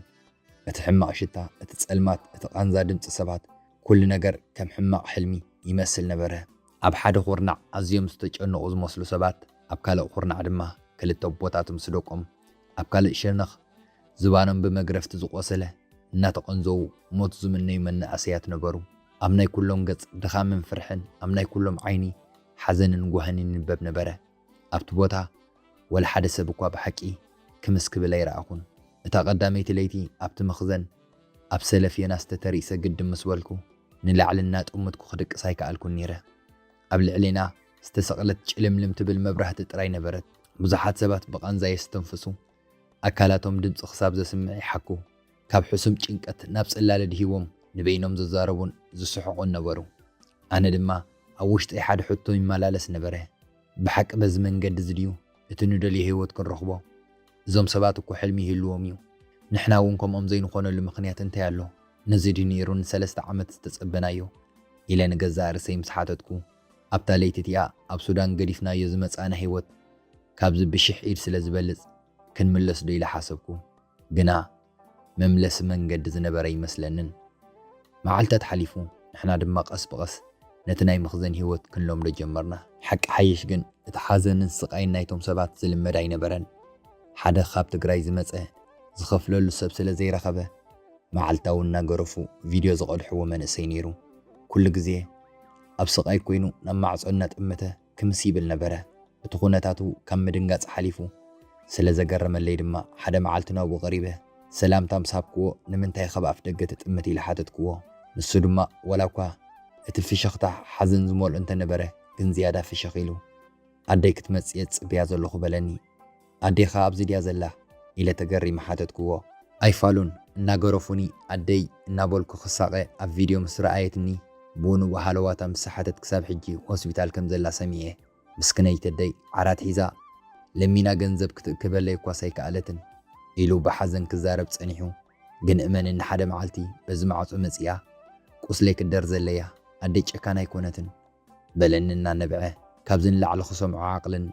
እቲ ሕማቕ ሽታ፣ እቲ ጸልማት፣ እቲ ቃንዛ ድምጺ ሰባት፣ ኩሉ ነገር ከም ሕማቕ ሕልሚ ይመስል ነበረ። ኣብ ሓደ ኹርናዕ ኣዝዮም ዝተጨነቑ ዝመስሉ ሰባት፣ ኣብ ካልእ ኹርናዕ ድማ ክልተ ኣቦታት ምስ ደቆም፣ ኣብ ካልእ ሸነኽ ዝባኖም ብመግረፍቲ ዝቖሰለ እናተቐንዘዉ ሞት ዝምነዩ መናእሰያት ነበሩ። ኣብ ናይ ኩሎም ገጽ ድኻምን ፍርሕን፣ ኣብ ናይ ኩሎም ዓይኒ ሓዘንን ጓህን ይንበብ ነበረ። ኣብቲ ቦታ ወላ ሓደ ሰብ እኳ ብሓቂ ክምስ ክብል ኣይረኣኹን። እታ ቀዳመይቲ ለይቲ ኣብቲ መኽዘን ኣብ ሰለፍ ዮናስ ተተሪእሰ ግድም ምስ በልኩ፣ ንላዕሊ እናጠመትኩ ክድቅስ ኣይከኣልኩን ነይረ። ኣብ ልዕሌና ዝተሰቕለት ጭልምልም ትብል መብራህቲ ጥራይ ነበረት። ብዙሓት ሰባት ብቓንዛ የስተንፍሱ፣ ኣካላቶም ድምጺ ክሳብ ዘስምዕ ይሓኩ። ካብ ሕሱም ጭንቀት ናብ ጽላለ ድሂቦም ንበይኖም ዝዛረቡን ዝስሕቑን ነበሩ። ኣነ ድማ ኣብ ውሽጠይ ሓደ ሕቶ ይመላለስ ነበረ። ብሓቂ በዚ መንገዲ እዚ ድዩ እቲ ንደልዮ ህይወት ክንረኽቦ? እዞም ሰባት እኮ ሕልሚ ይህልዎም እዩ። ንሕና እውን ከምኦም ዘይንኾነሉ ምኽንያት እንታይ ኣሎ? ነዚ ድዩ ነይሩ ንሰለስተ ዓመት ዝተጸበናዮ? ኢለ ንገዛእ ርእሰይ ምስ ሓተትኩ፣ ኣብታ ለይቲ እቲኣ ኣብ ሱዳን ገዲፍናዮ ዝመጻእና ህይወት ካብዚ ብሽሕ ኢድ ስለ ዝበልጽ ክንምለስ ዶ ኢለ ሓሰብኩ። ግና መምለሲ መንገዲ ዝነበረ ኣይመስለንን። መዓልታት ሓሊፉ፣ ንሕና ድማ ቀስ ብቐስ ነቲ ናይ መኽዘን ህይወት ክንለምዶ ጀመርና። ሓቂ ሓይሽ ግን፣ እቲ ሓዘንን ስቓይን ናይቶም ሰባት ዝልመድ ኣይነበረን። ሓደ ካብ ትግራይ ዝመጸ ዝኸፍለሉ ሰብ ስለ ዘይረኸበ፣ መዓልታዊ እናገረፉ ቪድዮ ዝቐድሕዎ መንእሰይ ነይሩ። ኩሉ ግዜ ኣብ ስቓይ ኮይኑ ናብ ማዕጾ እናጠመተ ክምስ ይብል ነበረ። እቲ ኩነታቱ ካብ ምድንጋጽ ሓሊፉ ስለ ዘገረመለይ ድማ፣ ሓደ መዓልቲ ናብኡ ቀሪበ ሰላምታ ምስ ሃብክዎ፣ "ንምንታይ ካብ ኣፍ ደገ ትጥምት?" ኢለ ሓተትክዎ። ንሱ ድማ፣ ዋላ እኳ እቲ ፍሽኽታ ሓዘን ዝመልኦ እንተነበረ፣ ግን ዝያዳ ፍሽኽ ኢሉ፣ "ኣደይ ክትመጽእ እየ ዝጽበያ ዘለኹ" በለኒ። "ኣዴኻ ኣብዚ ድያ ዘላ?" ኢለ ተገሪመ ሓተትክዎ። ኣይፋሉን፣ እናገረፉኒ ኣደይ እናበልኩ ክሳቐ ኣብ ቪድዮ ምስ ረኣየትኒ፣ ብኡ ንብኡ ሃለዋታ ምስ ሰሓተት ክሳብ ሕጂ ሆስፒታል ከም ዘላ ሰሚዐ። ምስክነይቲ ኣደይ ዓራት ሒዛ ለሚና ገንዘብ ክትእክበለይ እኳስ ኣይከኣለትን ኢሉ ብሓዘን ክዛረብ ጸኒሑ። ግን እመንኒ፣ ሓደ መዓልቲ በዚ ማዕጾ መጺኣ ቁስለይ ክደርዘለይ እያ። ኣደይ ጨካን ኣይኮነትን። በለኒ እናነብዐ። ካብዚ ንላዕሊ ክሰምዖ ዓቕልን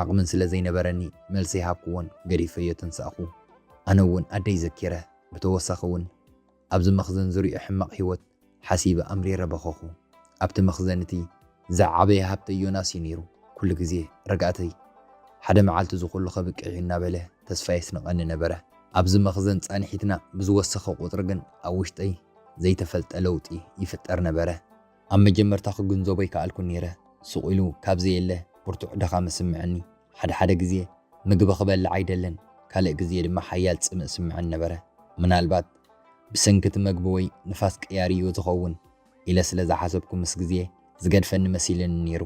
ዓቕምን ስለ ዘይነበረኒ፣ መልሲ ኣይሃብኩዎን፣ ገዲፈዮ ተንሳእኹ። ኣነ እውን ኣደይ ዘኪረ፣ ብተወሳኺ እውን ኣብዚ መኽዘን ዝሪኦ ሕማቕ ህይወት ሓሲበ ኣምሪረ በኸኹ። ኣብቲ መኽዘን እቲ ዝዓበየ ሃብተይ ዮናስ እዩ ነይሩ። ኩሉ ግዜ ርግኣተይ፣ ሓደ መዓልቲ እዚ ኩሉ ከብቅዕ እዩ እናበለ ተስፋ የስንቐኒ ነበረ። ኣብዚ መኽዘን ጻንሒትና ብዝወሰኸ ቁጽሪ ግን ኣብ ውሽጠይ ዘይተፈልጠ ለውጢ ይፍጠር ነበረ። ኣብ መጀመርታ ክግንዘቦ ኣይከኣልኩን ነይረ። ስቕ ኢሉ ካብ ዘየለ ብርቱዕ ድኻም ይስምዐኒ። ሓደ ሓደ ግዜ ምግቢ ክበልዕ ኣይደልን፣ ካልእ ግዜ ድማ ሓያል ጽምእ ይስምዐኒ ነበረ። ምናልባት ብሰንኪ እቲ መግቢ ወይ ንፋስ ቀያሪ እዩ ዝኸውን ኢለ ስለ ዝሓሰብኩ፣ ምስ ግዜ ዝገድፈኒ መሲልኒ ነይሩ።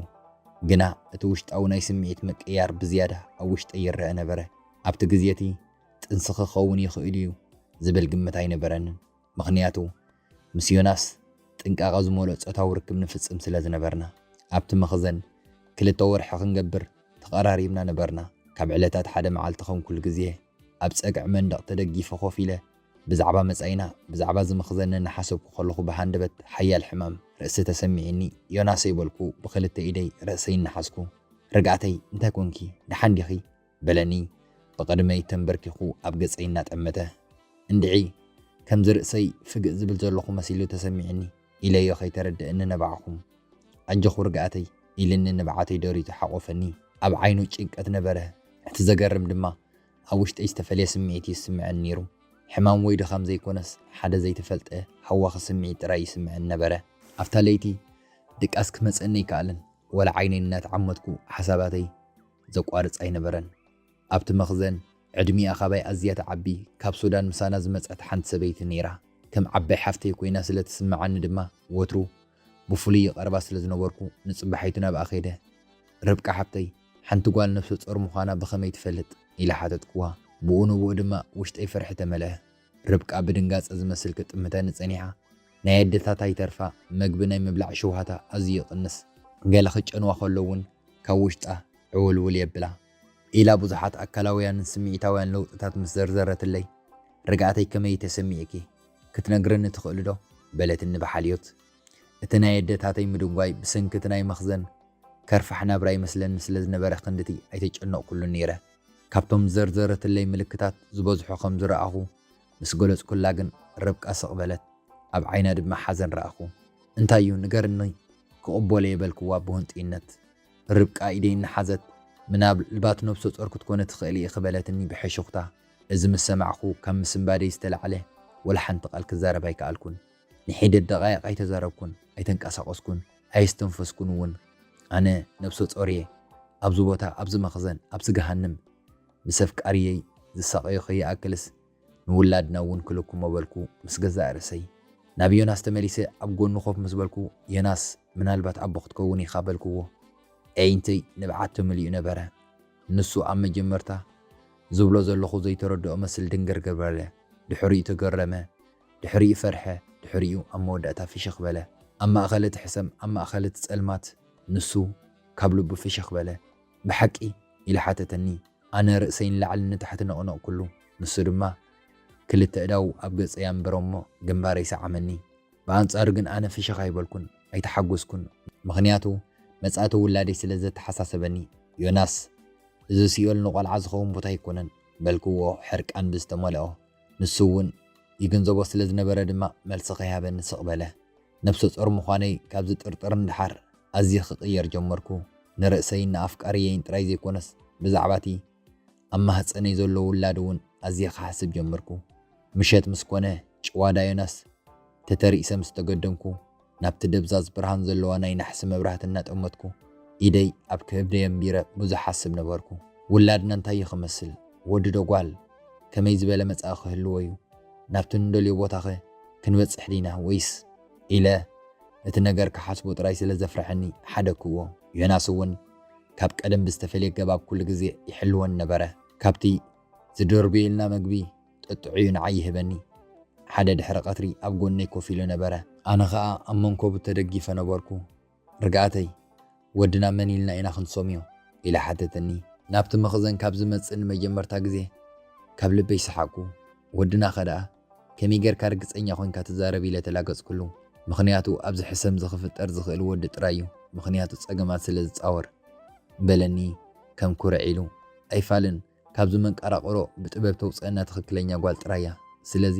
ግና እቲ ውሽጣዊ ናይ ስምዒት ምቅይያር ብዝያዳ ኣብ ውሽጠይ ይረአ ነበረ። ኣብቲ ግዜ እቲ ጥንሲ ክኸውን ይኽእል እዩ ዝብል ግምት ኣይነበረንን። ምኽንያቱ፣ ምስ ዮናስ ጥንቃቐ ዝመልኦ ጾታዊ ርክብ ንፍጽም ስለ ዝነበርና። ኣብቲ መኽዘን ክልተ ወርሒ ክንገብር ተቐራሪብና ነበርና። ካብ ዕለታት ሓደ መዓልቲ፣ ከም ኩሉ ግዜ፣ ኣብ ጸግዒ መንደቕ ተደጊፈ ኮፍ ኢለ ብዛዕባ መጻኢና፣ ብዛዕባ እዚ መኽዘን እናሓሰብኩ ከለኹ ብሃንደበት ሓያል ሕማም ርእሲ ተሰሚዒኒ። "ዮናሰይ" በልኩ ብኽልተ ኢደይ ርእሰይ እናሓዝኩ። "ርግኣተይ፣ እንታይ ኮንኪ? ደሓን ዲኺ?" በለኒ ብቕድመይ ተንበርኪኹ ኣብ ገጸይ እናጠመተ። እንድዒ፣ ከምዚ ርእሰይ ፍግእ ዝብል ዘለኹ መሲሉ ተሰሚዕኒ ኢለዮ ከይተረድእኒ ነባዕኹ። "ኣጆኹ ርግኣተይ" ኢልኒ ንብዓተይ ደሪቱ ሓቖፈኒ። ኣብ ዓይኑ ጭንቀት ነበረ። እቲ ዘገርም ድማ ኣብ ውሽጠይ ዝተፈልየ ስምዒት ይስምዐኒ ነይሩ። ሕማም ወይ ድኻም ዘይኮነስ ሓደ ዘይተፈልጠ ሃዋኺ ስምዒት ጥራይ ይስምዐኒ ነበረ። ኣብታ ለይቲ ድቃስ ክመጸኒ ኣይከኣለን። ወላ ዓይነይ እናተዓመትኩ ሓሳባተይ ዘቋርጽ ኣይነበረን። ኣብቲ መኽዘን ዕድሚኣ ካባይ ኣዝያ ትዓቢ ካብ ሱዳን ምሳና ዝመጸት ሓንቲ ሰበይቲ ነይራ። ከም ዓባይ ሓፍተይ ኮይና ስለ ትስምዓኒ ድማ ወትሩ ብፍሉይ ይቐርባ ስለ ዝነበርኩ ንጽባሒቱ ናብኣ ከይደ። "ርብቃ ሓብተይ፣ ሓንቲ ጓል ነፍሰ ጾር ምዃና ብኸመይ ትፈልጥ?" ኢለ ሓተትክዋ። ብኡ ንብኡ ድማ ውሽጠይ ፍርሒ ተመልአ። ርብቃ ብድንጋጸ ዝመስል ክትጥምተኒ ጸኒሓ። ናይ ኣደታታ ይተርፋ፣ መግቢ ናይ ምብላዕ ሽውሃታ ኣዝዩ ይቕንስ። ገለ ክጨንዋ ከሎ እውን ካብ ውሽጣ ዕውልውል የብላ። ኢላ ብዙሓት ኣካላውያንን ስምዒታውያን ለውጥታት ምስ ዘርዘረትለይ፣ "ርግኣተይ ከመይ ተሰሚዕኪ? ክትነግርኒ ትኽእሊ ዶ?" በለትኒ ብሓልዮት። እቲ ናይ ኣደታተይ ምድንጓይ ብሰንኪ እቲ ናይ መኽዘን ከርፋሕ ናብራ ይመስለኒ ስለ ዝነበረ ክንድቲ ኣይተጨነቕኩሉን ነይረ። ካብቶም ዘርዘረትለይ ምልክታት ዝበዝሑ ከም ዝረኣኹ ምስ ገለጽኩላ ግን ርብቃ ስቕ በለት። ኣብ ዓይና ድማ ሓዘን ረኣኹ። "እንታይ እዩ? ንገርኒ፣ ክቕበሎ እየ" በልክዋ ብህንጡይነት። ርብቃ ኢደይ እናሓዘት፣ "ምናልባት ነብሰ ጾር ክትኮኒ ትኽእሊ ኢኺ" በለትኒ ብሕሹኽታ። እዚ ምስ ሰማዕኩ ካብ ምስንባደይ ዝተላዕለ ወላ ሓንቲ ቃል ክዛረብ ኣይከኣልኩን። ንሒደት ደቓይቕ ኣይተዛረብኩን፣ ኣይተንቀሳቐስኩን፣ ኣየስተንፈስኩን እውን። ኣነ ነብሰ ጾር እየ። ኣብዚ ቦታ፣ ኣብዚ መኽዘን፣ ኣብዚ ገሃንም ምስ ኣፍቃሪየይ ዝሳቐዮ ከይኣክልስ ንውላድና እውን ክልኩሞ በልኩ ምስ ገዛእ ርእሰይ። ናብ ዮናስ ተመሊሰ ኣብ ጎኑ ኮፍ ምስ በልኩ፣ "ዮናስ፣ ምናልባት ኣቦ ክትከውን ኢኻ" በልክዎ። ኣዒንተይ ንብዓት ተመሊኡ ነበረ። ንሱ ኣብ መጀመርታ ዝብሎ ዘለኹ ዘይተረድኦ መስል ድንግርግር በለ። ድሕሪኡ ተገረመ። ድሕሪኡ ፈርሐ። ድሕሪኡ ኣብ መወዳእታ ፍሽኽ በለ። ኣብ ማእከል እቲ ሕሰም፣ ኣብ ማእከል እቲ ጸልማት፣ ንሱ ካብ ልቡ ፍሽኽ በለ። "ብሓቂ?" ኢሉ ሓተተኒ። ኣነ ርእሰይ ንላዕሊ ንታሕቲ ነቕነቕኩሉ። ንሱ ድማ ክልተ እዳዉ ኣብ ገጸይ ኣንበረ እሞ ግንባረይ ሰዓመኒ። ብኣንጻሩ ግን ኣነ ፍሽኽ ኣይበልኩን፣ ኣይተሓጎስኩን። ምኽንያቱ መጻእቲ ውላደይ ስለ ዘተሓሳሰበኒ። "ዮናስ፣ እዚ ሲኦል ንቖልዓ ዝኸውን ቦታ ኣይኮነን" በልክዎ ሕርቃን ብዝተመልኦ። ንሱ እውን ይግንዘቦ ስለ ዝነበረ ድማ መልሲ ከይሃበኒ ስቕ በለ። ነብሰ ጾር ምዃነይ ካብ ዝጥርጥር ንደሓር ኣዝየ ክቕየር ጀመርኩ። ንርእሰይን ንኣፍቃሪየይን ጥራይ ዘይኮነስ ብዛዕባቲ ኣብ ማህጸነይ ዘሎ ውላድ እውን ኣዝየ ክሓስብ ጀመርኩ። ምሸት ምስ ኮነ ጭዋዳ ዮናስ ተተሪእሰ ምስ ተገደምኩ፣ ናብቲ ደብዛዝ ብርሃን ዘለዋ ናይ ናሕሲ መብራህቲ እናጠመትኩ፣ ኢደይ ኣብ ከብደይ ኣንቢረ ብዙሕ ሓስብ ነበርኩ። ውላድና እንታይ እዩ ክመስል? ወዲ ዶ ጓል? ከመይ ዝበለ መጻኢ ክህልዎ እዩ? ናብቲ ንደልዮ ቦታኸ ክንበጽሕ ዲና ወይስ? ኢለ እቲ ነገር ክሓስቦ ጥራይ ስለ ዘፍርሐኒ ሓደግክዎ። ዮናስ እውን ካብ ቀደም ብዝተፈልየ ኣገባብ ኩሉ ግዜ ይሕልወኒ ነበረ። ካብቲ ዝደርብየልና መግቢ ጠጥዑዩ ንዓይ ይህበኒ። ሓደ ድሕሪ ቀትሪ ኣብ ጎነይ ኮፍ ኢሉ ነበረ። ኣነ ኸኣ ኣብ መንኮቡ ተደጊፈ ነበርኩ። "ርግኣተይ፣ ወድና መን ኢልና ኢና ክንሰምዮ?" ኢላ ሓተተኒ። ናብቲ መኽዘን ካብ ዝመጽእ ንመጀመርታ ግዜ ካብ ልበይ ሰሓቕኩ። "ወድናኸ ደኣ ከመይ ጌርካ ርግጸኛ ኮንካ ትዛረብ?" ኢለ ተላገጽኩሉ። "ምኽንያቱ ኣብዚ ሕሰም እዚ ክፍጠር ዝኽእል ወዲ ጥራይ እዩ፣ ምኽንያቱ ጸገማት ስለ ዝጻወር" በለኒ ከም ኩርዕ ኢሉ። "ኣይፋልን፣ ካብዚ መንቀራቕሮ ብጥበብ ተውጽአና ትኽክለኛ ጓል ጥራይ እያ። ስለዚ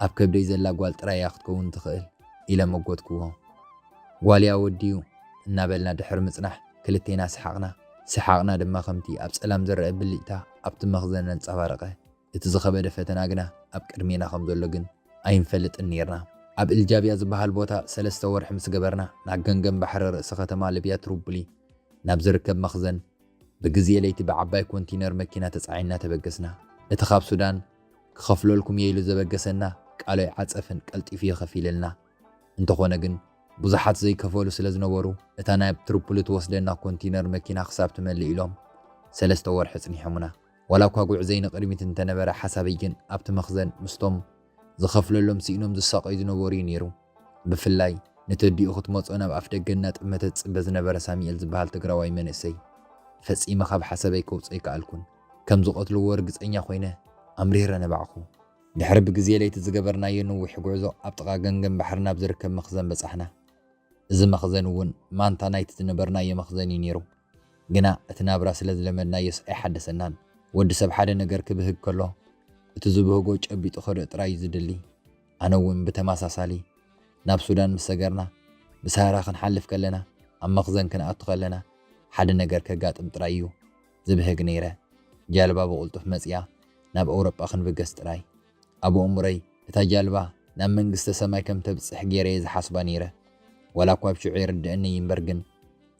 ኣብ ከብደይ ዘላ ጓል ጥራይ እያ ክትከውን ትኽእል" ኢለ መጎትክዎ። "ጓልያ ወድዩ?" እናበልና ድሕሪ ምጽናሕ ክልቴና ሰሓቕና። ሰሓቕና ድማ ከምቲ ኣብ ጸላም ዝረአ ብልጭታ ኣብቲ መኽዘን ኣንጸባረቐ። እቲ ዝኸበደ ፈተና ግና ኣብ ቅድሜና ከም ዘሎ ግን ኣይንፈልጥን ኔርና። ኣብ እልጃብያ ዝበሃል ቦታ ሰለስተ ወርሒ ምስ ገበርና፣ ናብ ገምገም ባሕሪ ርእሲ ከተማ ልብያ ትሩቡሊ ናብ ዝርከብ መኽዘን ብግዜ ለይቲ ብዓባይ ኮንቲነር መኪና ተጻዒንና ተበገስና። እቲ ካብ ሱዳን "ክኸፍለልኩም እየ" ኢሉ ዘበገሰና ቃሉ ኣይዓጸፈን፣ ቀልጢፉ እዩ ከፊልልና። እንተኾነ ግን ብዙሓት ዘይከፈሉ ስለ ዝነበሩ፣ እታ ናብ ትሪፖሊ ትወስደና ኮንቲነር መኪና ክሳብ ትመልእ ኢሎም ሰለስተ ወርሒ ኣጽኒሖምና። ዋላ እኳ ጉዕዞይ ንቕድሚት እንተነበረ፣ ሓሳበይ ግን ኣብቲ መኽዘን ምስቶም ዝኸፍለሎም ስኢኖም ዝሳቐዩ ዝነበሩ እዩ ነይሩ። ብፍላይ ንተዲኡ ክትመጾ ናብ ኣፍደገ እናጠመተ ዝጽበ ዝነበረ ሳሙኤል ዝበሃል ትግራዋይ መንእሰይ ፈጺመ ካብ ሓሳበይ ከውጽኦ ኣይከኣልኩን። ከም ዝቐትልዎ ርግጸኛ ኮይነ ኣምሪረ ነባዕኹ። ድሕሪ ብግዜ ለይቲ ዝገበርናዮ ነዊሕ ጉዕዞ፣ ኣብ ጥቓ ገምገም ባሕሪ ናብ ዝርከብ መኽዘን በጻሕና። እዚ መኽዘን እውን ማንታ ናይቲ ዝነበርናዮ መኽዘን እዩ ነይሩ። ግና እቲ ናብራ ስለ ዝለመድናዮስ ኣይሓደሰናን። ወዲ ሰብ ሓደ ነገር ክብህግ ከሎ፣ እቲ ዝብህጎ ጨቢጡ ክርኢ ጥራይ እዩ ዝድሊ። ኣነ እውን ብተመሳሳሊ፣ ናብ ሱዳን ምስ ሰገርና፣ ብሳህራ ክንሓልፍ ከለና፣ ኣብ መኽዘን ክንኣቱ ከለና፣ ሓደ ነገር ከጋጥም ጥራይ እዩ ዝብህግ ነይረ። ጃልባ ብቕልጡፍ መጺኣ ናብ ኣውሮጳ ክንብገስ ጥራይ። ኣብ ኣእምሮይ፣ እታ ጃልባ ናብ መንግስተ ሰማይ ከም ተብጽሕ ገይረ እየ ዝሓስባ ነይረ። ዋላ እኳ ኣብ ሽዑ ይርድኣኒ እዩ እምበር፣ ግን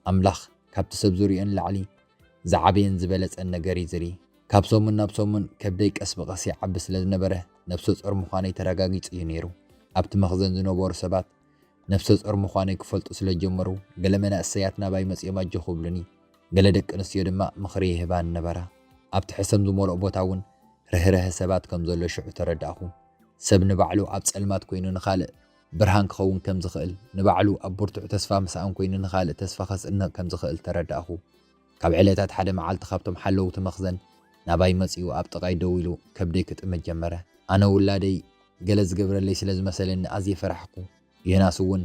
ኣምላኽ ካብቲ ሰብ ዝርእዮ ንላዕሊ ዝዓበየን ዝበለጸን ነገር እዩ ዝርኢ። ካብ ሰሙን ናብ ሰሙን ከብደይ ቀስ ብቐስ ይዓቢ ስለ ዝነበረ፣ ነፍሰ ጾር ምዃነይ ተረጋጊጹ እዩ ነይሩ። ኣብቲ መኽዘን ዝነበሩ ሰባት ነፍሰ ጾር ምዃነይ ክፈልጡ ስለ ዝጀመሩ፣ ገለ መናእሰያት ናባይ መጺኦም ኣጆኹ ይብሉኒ። ገለ ደቂ ኣንስትዮ ድማ ምኽሪ ይህባኒ ነበራ። ኣብቲ ሕሰም ዝመልኦ ቦታ እውን ርህራሀ ሰባት ከም ዘሎ ሽዑ ተረዳእኹ። ሰብ ንባዕሉ ኣብ ጸልማት ኮይኑ ንኻልእ ብርሃን ክኸውን ከም ዝኽእል፣ ንባዕሉ ኣብ ብርቱዕ ተስፋ ምስኣን ኮይኑ ንኻልእ ተስፋ ከስንቕ ከም ዝኽእል ተረዳእኹ። ካብ ዕለታት ሓደ መዓልቲ፣ ካብቶም ሓለውቲ መኽዘን ናባይ መጺኡ ኣብ ጥቓይ ደው ኢሉ ከብደይ ክጥምት ጀመረ። ኣነ ውላደይ ገለ ዝገብረለይ ስለ ዝመሰለኒ ኣዝየ ፈራሕኩ። ዮናስ እውን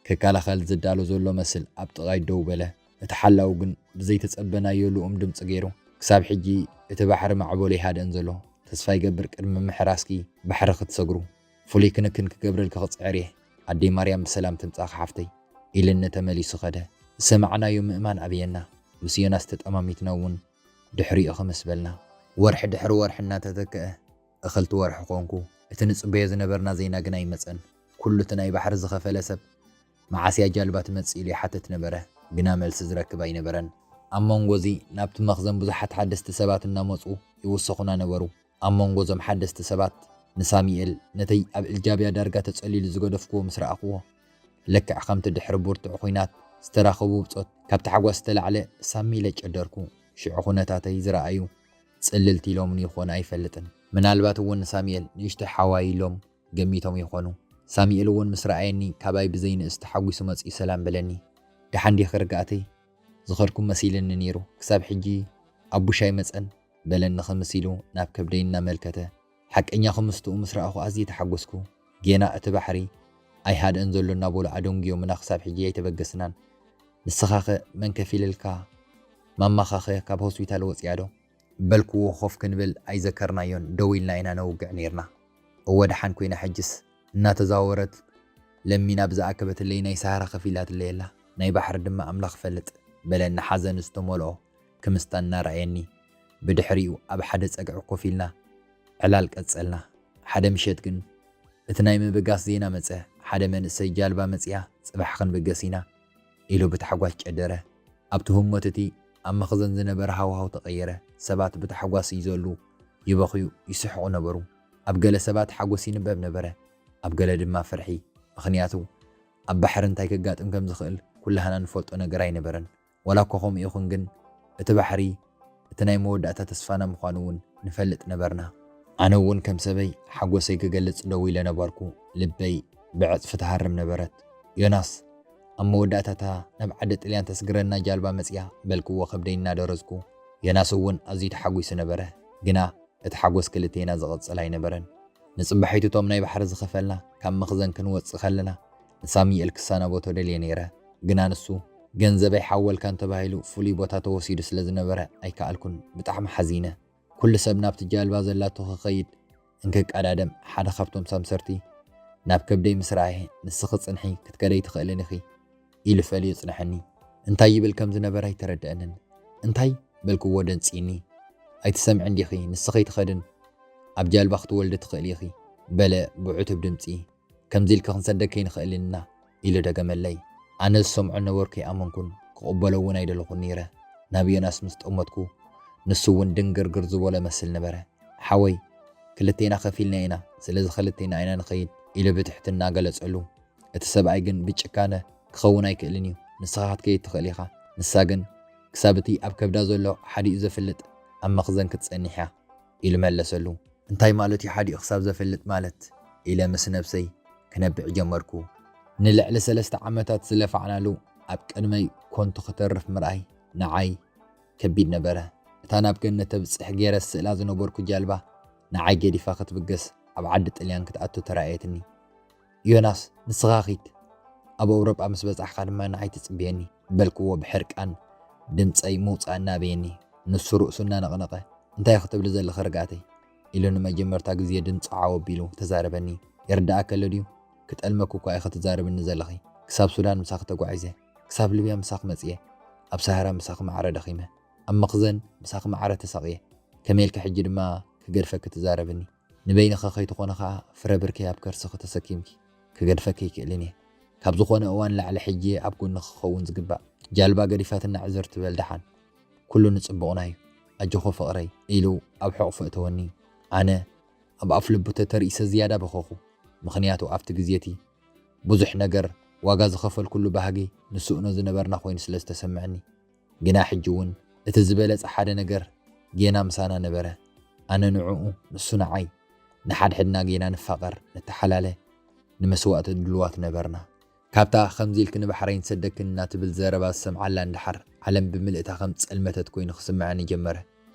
ክከላኸል ዝዳሎ ዘሎ መስል ኣብ ጥቓይ ደው በለ። እቲ ሓላው ግን ብዘይተጸበናዮ ልኡም ድምጺ ገይሩ፣ "ክሳብ ሕጂ እቲ ባሕሪ ማዕበሉ ይሃድእን ዘሎ። ተስፋ ይገብር ቅድሚ ምሕራስኪ ባሕሪ ክትሰግሩ። ፍሉይ ክንክን ክገብረልኪ ክጽዕር እየ። ኣደይ ማርያም ብሰላም ትምጻእኪ ሓፍተይ" ኢልኒ ተመሊሱ ኸደ። ዝሰማዕናዮ ምእማን ኣብየና። ምስ ዮናስ ተጠማሚትና እውን ድሕሪኡ ክምስ በልና። ወርሒ ድሕሪ ወርሒ እናተተክአ፣ እኽልቲ ወርሒ ኮንኩ። እቲ ንጽበዮ ዝነበርና ዜና ግን ኣይመጸን። ኩሉ እቲ ናይ ባሕሪ ዝኸፈለ ሰብ መዓስ እያ ጃልባ ትመጽእ ኢሉ ይሓትት ነበረ፣ ግና መልሲ ዝረክብ ኣይነበረን። ኣብ መንጎ እዚ ናብቲ መኽዘን ብዙሓት ሓደስቲ ሰባት እናመጹ ይውሰኹና ነበሩ። ኣብ መንጎ እዞም ሓደስቲ ሰባት ንሳሚኤል፣ ነተይ ኣብ እልጃብያ ዳርጋ ተጸሊሉ ዝገደፍክዎ ምስ ረኣኽዎ፣ ልክዕ ከምቲ ድሕሪ ብርቱዕ ኲናት ዝተራኸቡ ብጾት፣ ካብ ታሕጓስ ዝተላዕለ ሳሚ ኢለ ጨደርኩ። ሽዑ ኩነታተይ ዝረኣዩ ጽልልቲ ኢሎምኒ ይኾኑ ኣይፈልጥን። ምናልባት እውን ንሳሚኤል ንእሽቶ ሓዋይ ኢሎም ገሚቶም ይኾኑ። ሳሚኤል እውን ምስ ረኣየኒ ካባይ ብዘይንእስ ተሓጒሱ መጺኡ ሰላም በለኒ። "ደሓን ዲኺ ርግኣተይ? ዝኸድኩ መሲልኒ ነይሩ። ክሳብ ሕጂ ኣቡሽ ኣይመጸን?" በለኒ ክምስ ኢሉ ናብ ከብደይ እናመልከተ። ሓቀኛ ክምስትኡ ምስ ረኣኹ ኣዝየ ተሓጎስኩ። ጌና እቲ ባሕሪ ኣይሃድእን ዘሎ እናበሉ ኣደንጉዮምና ክሳብ ሕጂ ኣይተበገስናን። "ንስኻኸ መን ከፊልልካ? ማማኻኸ ካብ ሆስፒታል ወጺኣ ዶ?" በልክዎ። ኮፍ ክንብል ኣይዘከርናዮን፣ ደው ኢልና ኢና ነውግዕ ነይርና። እወ፣ ደሓን ኮይና፣ ሕጅስ እናተዛወረት ለሚና ብዝኣከበትለይ ናይ ሰሃራ ከፊላትለይ ኣላ። ናይ ባሕሪ ድማ ኣምላኽ ይፈልጥ፣ በለኒ ሓዘን ዝተመልኦ ክምስታ እናረኣየኒ። ብድሕሪኡ ኣብ ሓደ ጸግዒ ኮፍ ኢልና ዕላል ቀጸልና። ሓደ ምሸት ግን እቲ ናይ ምብጋስ ዜና መጸ። "ሓደ መንእሰይ ጃልባ መጺኣ፣ ጽባሕ ክንብገስ ኢና" ኢሉ ብታሕጓስ ጨደረ። ኣብቲ ህሞት እቲ ኣብ መኽዘን ዝነበረ ሃዋህው ተቐየረ። ሰባት ብታሕጓስ ይዘሉ፣ ይበኽዩ፣ ይስሕቑ ነበሩ። ኣብ ገለ ሰባት ሓጎስ ይንበብ ነበረ፣ ኣብ ገለ ድማ ፍርሒ። ምኽንያቱ ኣብ ባሕሪ እንታይ ከጋጥም ከም ዝኽእል ኩላህና ንፈልጦ ነገር ኣይነበረን። ዋላ እኳ ከምኡ ይኹን ግን፣ እቲ ባሕሪ እቲ ናይ መወዳእታ ተስፋና ምዃኑ እውን ንፈልጥ ነበርና። ኣነ እውን ከም ሰበይ ሓጎሰይ ክገልጽ ደው ኢለ ነበርኩ። ልበይ ብዕጽፊ ትሃርም ነበረት። "ዮናስ፣ ኣብ መወዳእታታ ናብ ዓዲ ጥልያን ተስግረና ጃልባ መጽያ" በልክዎ ከብደይ እናደረዝኩ። ዮናስ እውን ኣዝዩ ተሓጒሱ ነበረ። ግና እቲ ሓጎስ ክልቴና ዝቕጽል ኣይነበረን። ንጽባሒቱ እቶም ናይ ባሕሪ ዝኸፈልና ካብ መኽዘን ክንወጽእ ከለና፣ ንሳሙኤል ክሰናበቶ ደልየ ነይረ። ግና ንሱ፣ "ገንዘበይ ሓወልካን" ተባሂሉ ፍሉይ ቦታ ተወሲዱ ስለ ዝነበረ ኣይከኣልኩን። ብጣዕሚ ሓዚነ። ኩሉ ሰብ ናብቲ ጃልባ ዘላቶ ክኸይድ እንክቀዳደም፣ ሓደ ካብቶም ሳምሰርቲ ናብ ከብደይ ምስ ረኣየ፣ "ንስኺ ጽንሒ፣ ክትከደይ ትኽእልን ኢኺ" ኢሉ ፈልዩ ጽንሐኒ። እንታይ ይብል ከም ዝነበረ ኣይተረድአንን። "እንታይ?" በልክዎ ደንጺኒ። "ኣይትሰምዕን ዲኺ? ንስኺ ኣይትኸድን፣ ኣብ ጃልባ ክትወልዲ ትኽእሊ ኢኺ" በለ ብዕቱብ ድምጺ። "ከምዚ ኢልኪ ክንሰደኪ ኣይንኽእልን ኢና" ኢሉ ደገመለይ። ኣነ ዝሰምዖ ነበርኩ፣ ኣይኣመንኩን፣ ክቕበሎ እውን ኣይደለኹን ነይረ። ናብ ዮናስ ምስ ጠመትኩ፣ ንሱ እውን ድንግርግር ዝበሎ መስል ነበረ። "ሓወይ፣ ክልቴና ከፊልና ኢና፣ ስለዚ ክልቴና ኢና ንኸይድ" ኢሉ ብትሕትና ገለጸሉ። እቲ ሰብኣይ ግን ብጭካነ፣ "ክኸውን ኣይክእልን እዩ፣ ንስኻ ክትከይድ ትኽእል ኢኻ" ንሳ ግን ክሳብ እቲ ኣብ ከብዳ ዘሎ ሓዲኡ ዘፍልጥ ኣብ መኽዘን ክትጸንሕ እያ ኢሉ መለሰሉ። "እንታይ ማለት እዩ ሓዲኡ ክሳብ ዘፍልጥ ማለት?" ኢለ ምስ ነብሰይ ክነብዕ ጀመርኩ። ንልዕሊ ሰለስተ ዓመታት ዝለፋዕናሉ ኣብ ቅድመይ ኮንቱ ክተርፍ ምርኣይ ንዓይ ከቢድ ነበረ። እታ ናብ ገነት ተብጽሕ ገይረ ስእላ ዝነበርኩ ጃልባ ንዓይ ገዲፋ ክትብገስ ኣብ ዓዲ ጥልያን ክትኣቱ ተራእየትኒ። "ዮናስ፣ ንስኻ ኺድ፣ ኣብ ኣውሮጳ ምስ በጻሕካ ድማ ንዓይ ትጽብየኒ" በልክዎ ብሕርቃን፣ ድምጸይ ምውጻእ እናበየኒ። ንሱ ርእሱ እናነቕነቐ፣ "እንታይ ክትብሊ ዘለኺ ርግኣተይ?" ኢሉ ንመጀመርታ ግዜ ድምጹ ዓው ኣቢሉ ተዛረበኒ። "ይርድኣኪ ኣሎ ድዩ? ክጠልመኪ እኳ ኢኺ ትዛረብኒ ዘለኺ። ክሳብ ሱዳን ምሳኺ ተጓዒዘ፣ ክሳብ ሊብያ ምሳኺ መጽየ፣ ኣብ ሳህራ ምሳኺ ማዕረ ደኺመ፣ ኣብ መኽዘን ምሳኺ ማዕረ ተሳቕየ፣ ከመይ ኢልኪ ሕጂ ድማ ክገድፈኪ ትዛረብኒ? ንበይንኺ ከይትኾኒ ኸኣ ፍረ ብርከይ ኣብ ከርስኺ ተሰኪምኪ፣ ክገድፈኪ ኣይክእልን እየ። ካብ ዝኾነ እዋን ንላዕሊ ሕጂ እየ ኣብ ጎንኺ ክኸውን ዝግባእ። ጃልባ ገዲፋትና ዕዝር ትበል ደሓን። ኩሉ ንጽቡቕና እዩ። ኣጆኺ ፍቕረይ" ኢሉ ኣብ ሕቑፉ እተወኒ። ኣነ ኣብ ኣፍ ልቡ ተተርኢሰ ዝያዳ በኸኹ። ምኽንያቱ ኣብቲ ግዜ እቲ ብዙሕ ነገር ዋጋ ዝኸፈልኩሉ ባህጊ ንስእኖ ዝነበርና ኮይኑ ስለ ዝተሰምዐኒ። ግና ሕጂ እውን እቲ ዝበለጸ ሓደ ነገር ጌና ምሳና ነበረ። ኣነ ንዕኡ፣ ንሱ ንዓይ፣ ንሓድሕድና ጌና ንፋቐር፣ ንተሓላለ፣ ንመስዋእቲ ድሉዋት ነበርና። ካብታ ከምዚ ኢልኪ ንባሕረይ ንሰደክን እናትብል ዘረባ ዝሰምዓላ እንድሓር፣ ዓለም ብምልእታ ከም ዝጸልመተት ኮይኑ ክስምዐኒ ጀመረ።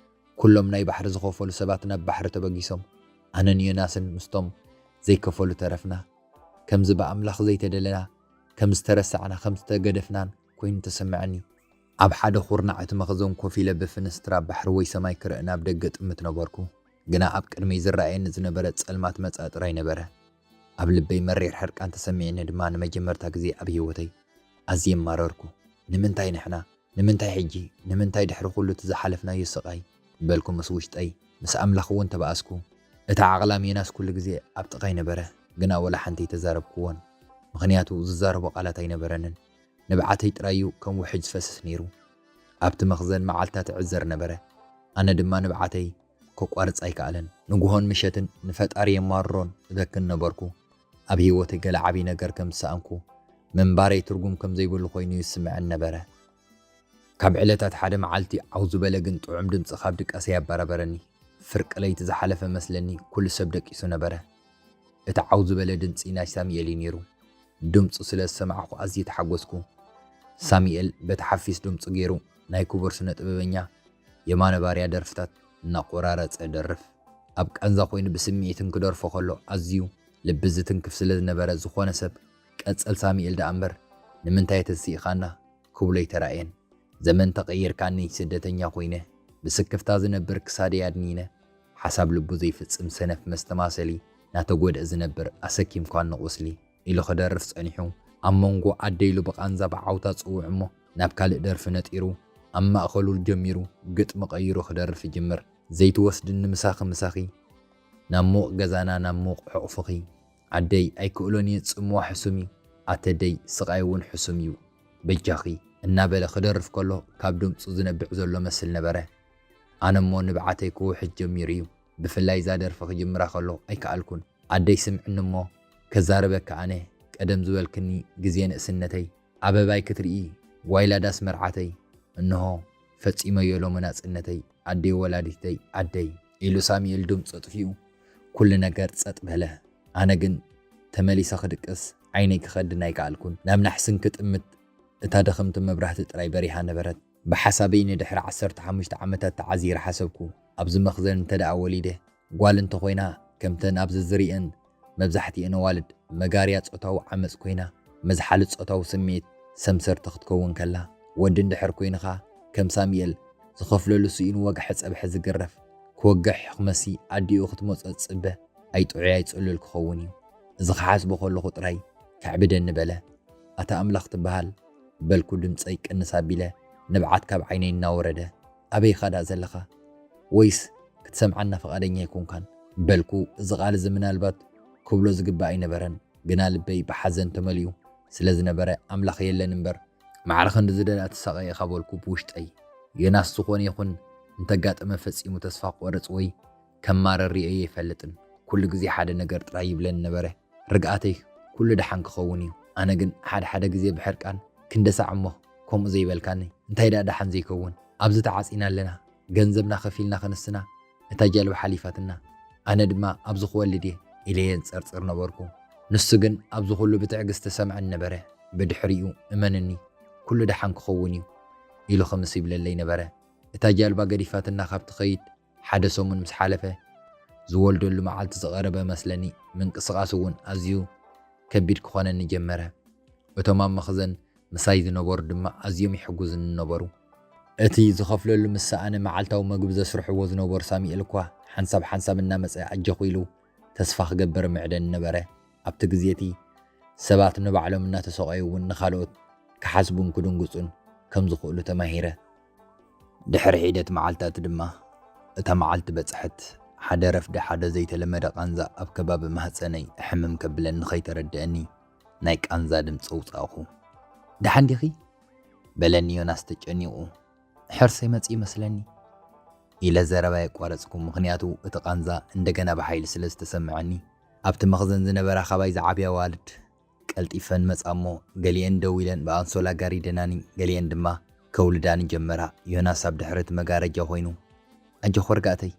ኩሎም ናይ ባሕሪ ዝኸፈሉ ሰባት ናብ ባሕሪ ተበጊሶም፣ ኣነን ዮናስን ምስቶም ዘይከፈሉ ተረፍና። ከምዚ ብኣምላኽ ዘይተደለና፣ ከም ዝተረሳዕና፣ ከም ዝተገደፍናን ኮይኑ ተሰምዐኒ። ኣብ ሓደ ኹርናዕ እቲ መኽዘን ኮፍ ኢለ ብፍንስትራ ባሕሪ ወይ ሰማይ ክርኢ ናብ ደገ እጥምት ነበርኩ። ግና ኣብ ቅድመይ ዝረኣየኒ ዝነበረ ጸልማት መጻኢ ጥራይ ነበረ። ኣብ ልበይ መሪር ሕርቃን ተሰሚዕኒ ድማ ንመጀመርታ ግዜ ኣብ ህይወተይ ኣዝየ ማረርኩ። ንምንታይ ንሕና? ንምንታይ ሕጂ? ንምንታይ ድሕሪ ኩሉ እቲ ዝሓለፍናዮ ስቓይ? በልኩ ምስ ውሽጠይ። ምስ ኣምላኽ እውን ተባኣስኩ። እቲ ዓቕላም ዮናስ ኩሉ ግዜ ኣብ ጥቓይ ነበረ፣ ግና ወላ ሓንቲ ኣይተዛረብክዎን። ምኽንያቱ ዝዛረቦ ቃላት ኣይነበረንን። ንብዓተይ ጥራይ እዩ ከም ውሕጅ ዝፈስስ ነይሩ። ኣብቲ መኽዘን መዓልታት እዕዘር ነበረ። ኣነ ድማ ንብዓተይ ከቋርጽ ኣይከኣለን። ንግሆን ምሸትን ንፈጣሪ የማርሮን እበክን ነበርኩ። ኣብ ህይወተይ ገለ ዓቢ ነገር ከም ዝሰኣንኩ፣ ምንባረይ ትርጉም ከም ዘይብሉ ኮይኑ ይስምዐን ነበረ። ካብ ዕለታት ሓደ መዓልቲ ዓው ዝበለ ግን ጥዑም ድምጺ ካብ ድቃሰይ ኣባራበረኒ። ፍርቂ ለይቲ ዝሓለፈ መስለኒ፣ ኩሉ ሰብ ደቂሱ ነበረ። እቲ ዓው ዝበለ ድምጺ ናይ ሳሙኤል እዩ ነይሩ። ድምጹ ስለ ዝሰማዕኩ ኣዝየ ተሓጎስኩ። ሳሙኤል በቲ ሓፊስ ድምጹ ገይሩ ናይ ክቡር ስነ ጥበበኛ የማነ ባርያ ደርፍታት እናቆራረጸ ደርፍ። ኣብ ቃንዛ ኮይኑ ብስምዒት እንክደርፎ ከሎ ኣዝዩ ልቢ ዝትንክፍ ስለ ዝነበረ፣ ዝኾነ ሰብ "ቀጽል ሳሙኤል ደኣ እምበር፣ ንምንታይ ተስኢኻና?" ክብሎ ኣይተራእየን። ዘመን ተቐይርካኒ፣ ስደተኛ ኮይነ ብስክፍታ ዝነብር ክሳደይ ኣድኒነ፣ ሓሳብ ልቡ ዘይፍጽም ሰነፍ መስተማሰሊ ናተጎድአ ዝነብር ኣሰኪምካኒ ቁስሊ ኢሉ ክደርፍ ጸኒሑ፣ ኣብ መንጎ ኣደ ኢሉ ብቓንዛ ብዓውታ ጽውዕ እሞ ናብ ካልእ ደርፊ ነጢሩ፣ ኣብ ማእከሉ ጀሚሩ ግጥሚ ቀይሩ ክደርፍ ይጅምር። ዘይትወስድኒ ምሳኺ ምሳኺ፣ ናብ ሙቕ ገዛና ናብ ሙቕ ሕቑፍኺ፣ ዓደይ ኣይክእሎን እየ ጽምዋ ሕሱም እዩ፣ ኣተደይ ስቓይ እውን ሕሱም እዩ፣ በጃኺ እናበለ ክደርፍ ከሎ ካብ ድምጹ ዝነብዕ ዘሎ መስል ነበረ። ኣነ እሞ ንብዓተይ ክውሕድ ጀሚሩ እዩ። ብፍላይ እዛ ደርፊ ክጅምራ ከሎ ኣይከኣልኩን። ኣደይ ስምዕኒ እሞ ከዛርበኪ ኣነ፣ ቀደም ዝበልክኒ ግዜ ንእስነተይ፣ ኣበባይ ክትርኢ ጓይላ ዳስ መርዓተይ፣ እንሆ ፈጺመዮ ሎሚ ናጽነተይ፣ ኣደይ ወላዲተይ፣ ኣደይ ኢሉ ሳሙኤል ድምጹ ኣጥፊኡ፣ ኩሉ ነገር ጸጥ በለ። ኣነ ግን ተመሊሰ ክድቅስ ዓይነይ ክኸድን ኣይከኣልኩን። ናብ ናሕስን ክጥምት እታ ድኽምቲ መብራህቲ ጥራይ በሪሃ ነበረት። ብሓሳበይ ንድሕሪ ዓሰርተ ሓሙሽተ ዓመታት ተዓዚረ ሓሰብኩ። ኣብዚ መኽዘን እንተ ደኣ ወሊደ፣ ጓል እንተኾይና፣ ከምተን ኣብዚ ዝርእየን መብዛሕትኤን ኣዋልድ መጋርያ ጾታዊ ዓመጽ ኮይና፣ መዝሓሊ ጾታዊ ስምዒት ሰምሰርቲ ክትከውን ከላ፣ ወዲ እንድሕር ኮይኑ ኸኣ፣ ከም ሳሙኤል ዝኸፍለሉ ስኢኑ ወግሐ ጸብሐ ዝግረፍ፣ ክወግሕ ክመሲ ኣዲኡ ክትመጾ ዝጽበ፣ ኣይጥዑይ ኣይጽሉል ክኸውን እዩ። እዚ ክሓስቦ ከለኹ ጥራይ ከዕብደኒ በለ። ኣታ ኣምላኽ ትበሃል፣ በልኩ ድምጸይ ቅንስ ኣቢለ፣ ንብዓት ካብ ዓይነይ እናወረደ። ኣበይ ኢኻ ደኣ ዘለኻ? ወይስ ክትሰምዓና ፍቓደኛ ኣይኮንካን? በልኩ። እዚ ቃል እዚ ምናልባት ክብሎ ዝግባእ ኣይነበረን፣ ግና ልበይ ብሓዘን ተመሊኡ ስለ ዝነበረ ኣምላኽ የለን እምበር፣ ማዕረ ክንዲ ዝደላ ትሳቐ ኢኻ በልኩ ብውሽጠይ። ዮናስ ዝኾነ ይኹን እንተጋጠመ ፈጺሙ ተስፋ ክቆርጽ ወይ ከማርር ርእየዮ ኣይፈልጥን። ኩሉ ግዜ ሓደ ነገር ጥራይ ይብለኒ ነበረ፣ ርግኣተይ ኩሉ ደሓን ክኸውን እዩ። ኣነ ግን ሓደ ሓደ ግዜ ብሕርቃን፣ ክንደሳዕ እሞ ከምኡ ዘይበልካኒ፣ እንታይ ደኣ ደሓን ዘይከውን? ኣብዚ ተዓጺና ኣለና፣ ገንዘብና ከፊልና ክንስና፣ እታ ጃልባ ሓሊፋትና፣ ኣነ ድማ ኣብዚ ክወልድ እየ ኢለ የንጸርጽር ነበርኩ። ንሱ ግን ኣብዚ ኩሉ ብትዕግስቲ ሰምዐኒ ነበረ። ብድሕሪኡ፣ እመንኒ፣ ኩሉ ደሓን ክኸውን እዩ ኢሉ ክምስ ይብለለይ ነበረ። እታ ጃልባ ገዲፋትና ካብ ትኸይድ ሓደ ሰሙን ምስ ሓለፈ፣ ዝወልደሉ መዓልቲ ዝቐረበ መስለኒ። ምንቅስቓስ እውን ኣዝዩ ከቢድ ክኾነኒ ጀመረ። እቶም ኣብ መኽዘን ምሳይ ዝነበሩ ድማ ኣዝዮም ይሕጉዝኒ ነበሩ። እቲ ዝኸፍለሉ ምስ ሰኣነ፣ መዓልታዊ መግቢ ዘስርሕዎ ዝነበሩ ሳሙኤል እኳ ሓንሳብ ሓንሳብ እናመጸ ኣጀኹ ኢሉ ተስፋ ክገብር ምዕደኒ ነበረ። ኣብቲ ግዜ እቲ ሰባት ንባዕሎም እናተሰቐዩ እውን ንኻልኦት ክሓስቡን ክድንግጹን ከም ዝኽእሉ ተማሂረ። ድሕሪ ሒደት መዓልታት ድማ እታ መዓልቲ በጽሐት። ሓደ ረፍዲ ሓደ ዘይተለመደ ቃንዛ ኣብ ከባቢ ማህጸነይ ሕምም ከብለኒ ከይተረድአኒ ናይ ቃንዛ ድምጺ ኣውጻእኹ። "ደሓን ዲኺ?" በለኒ ዮናስ ተጨኒቑ። "ሕርሰይ መጺኡ ይመስለኒ" ኢለ ዘረባይ ኣቋረጽኩ። ምኽንያቱ እቲ ቃንዛ እንደገና ብሓይሊ ስለ ዝተሰምዐኒ። ኣብቲ መኽዘን ዝነበራ ካባይ ዝዓብያ ኣዋልድ ቀልጢፈን መጻ እሞ፣ ገሊኤን ደው ኢለን ብኣንሶላ ጋሪደናኒ፣ ገሊኤን ድማ ከውልዳኒ ጀመራ። ዮናስ ኣብ ድሕሪ እቲ መጋረጃ ኮይኑ፣ "ኣጆኺ ርግኣተይ"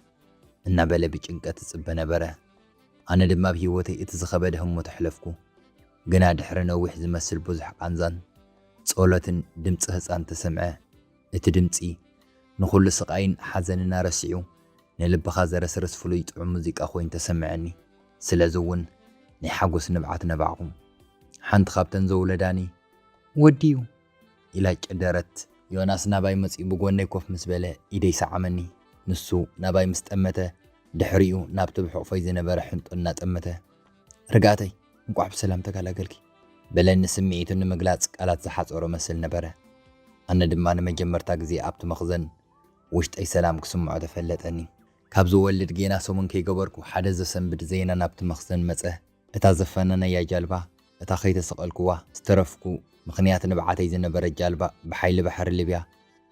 እናበለ ብጭንቀት ይጽበ ነበረ። ኣነ ድማ ኣብ ህይወተይ እቲ ዝኸበደ ህሞት ኣሕለፍኩ። ግና ድሕሪ ነዊሕ ዝመስል ብዙሕ ቃንዛን ጸሎትን ድምጺ ህጻን ተሰምዐ። እቲ ድምጺ ንኹሉ ስቓይን ሓዘንን ኣረሲዑ፣ ንልብኻ ዘረስርስ ፍሉይ ጥዑም ሙዚቃ ኮይኑ ተሰምዐኒ። ስለዚ እውን ናይ ሓጎስ ንብዓት ነባዕኹ። ሓንቲ ካብተን ዘውለዳኒ፣ "ወዲዩ!" ኢላ ጨደረት። ዮናስ ናባይ መጺኡ ብጎነይ ኮፍ ምስ በለ፣ ኢደይ ሰዓመኒ። ንሱ ናባይ ምስ ጠመተ፣ ድሕሪኡ ናብቲ ብሕቑፈይ ዝነበረ ሕንጡ እናጠመተ፣ "ርግኣተይ፣ እንቋዕ ብሰላም ተገላገልኪ" በለኒ። ስምዒቱ ንምግላጽ ቃላት ዝሓጸሮ መስል ነበረ። ኣነ ድማ ንመጀመርታ ግዜ ኣብቲ መኽዘን ውሽጠይ ሰላም ክስምዖ ተፈለጠኒ። ካብ ዝወልድ ጌና ሰሙን ከይገበርኩ፣ ሓደ ዘሰንብድ ዜና ናብቲ መኽዘን መጸ። እታ ዘፈናናያ ጃልባ፣ እታ ከይተሰቐልኩዋ ዝተረፍኩ፣ ምኽንያት ንብዓተይ ዝነበረት ጃልባ ብሓይሊ ባሕሪ ሊብያ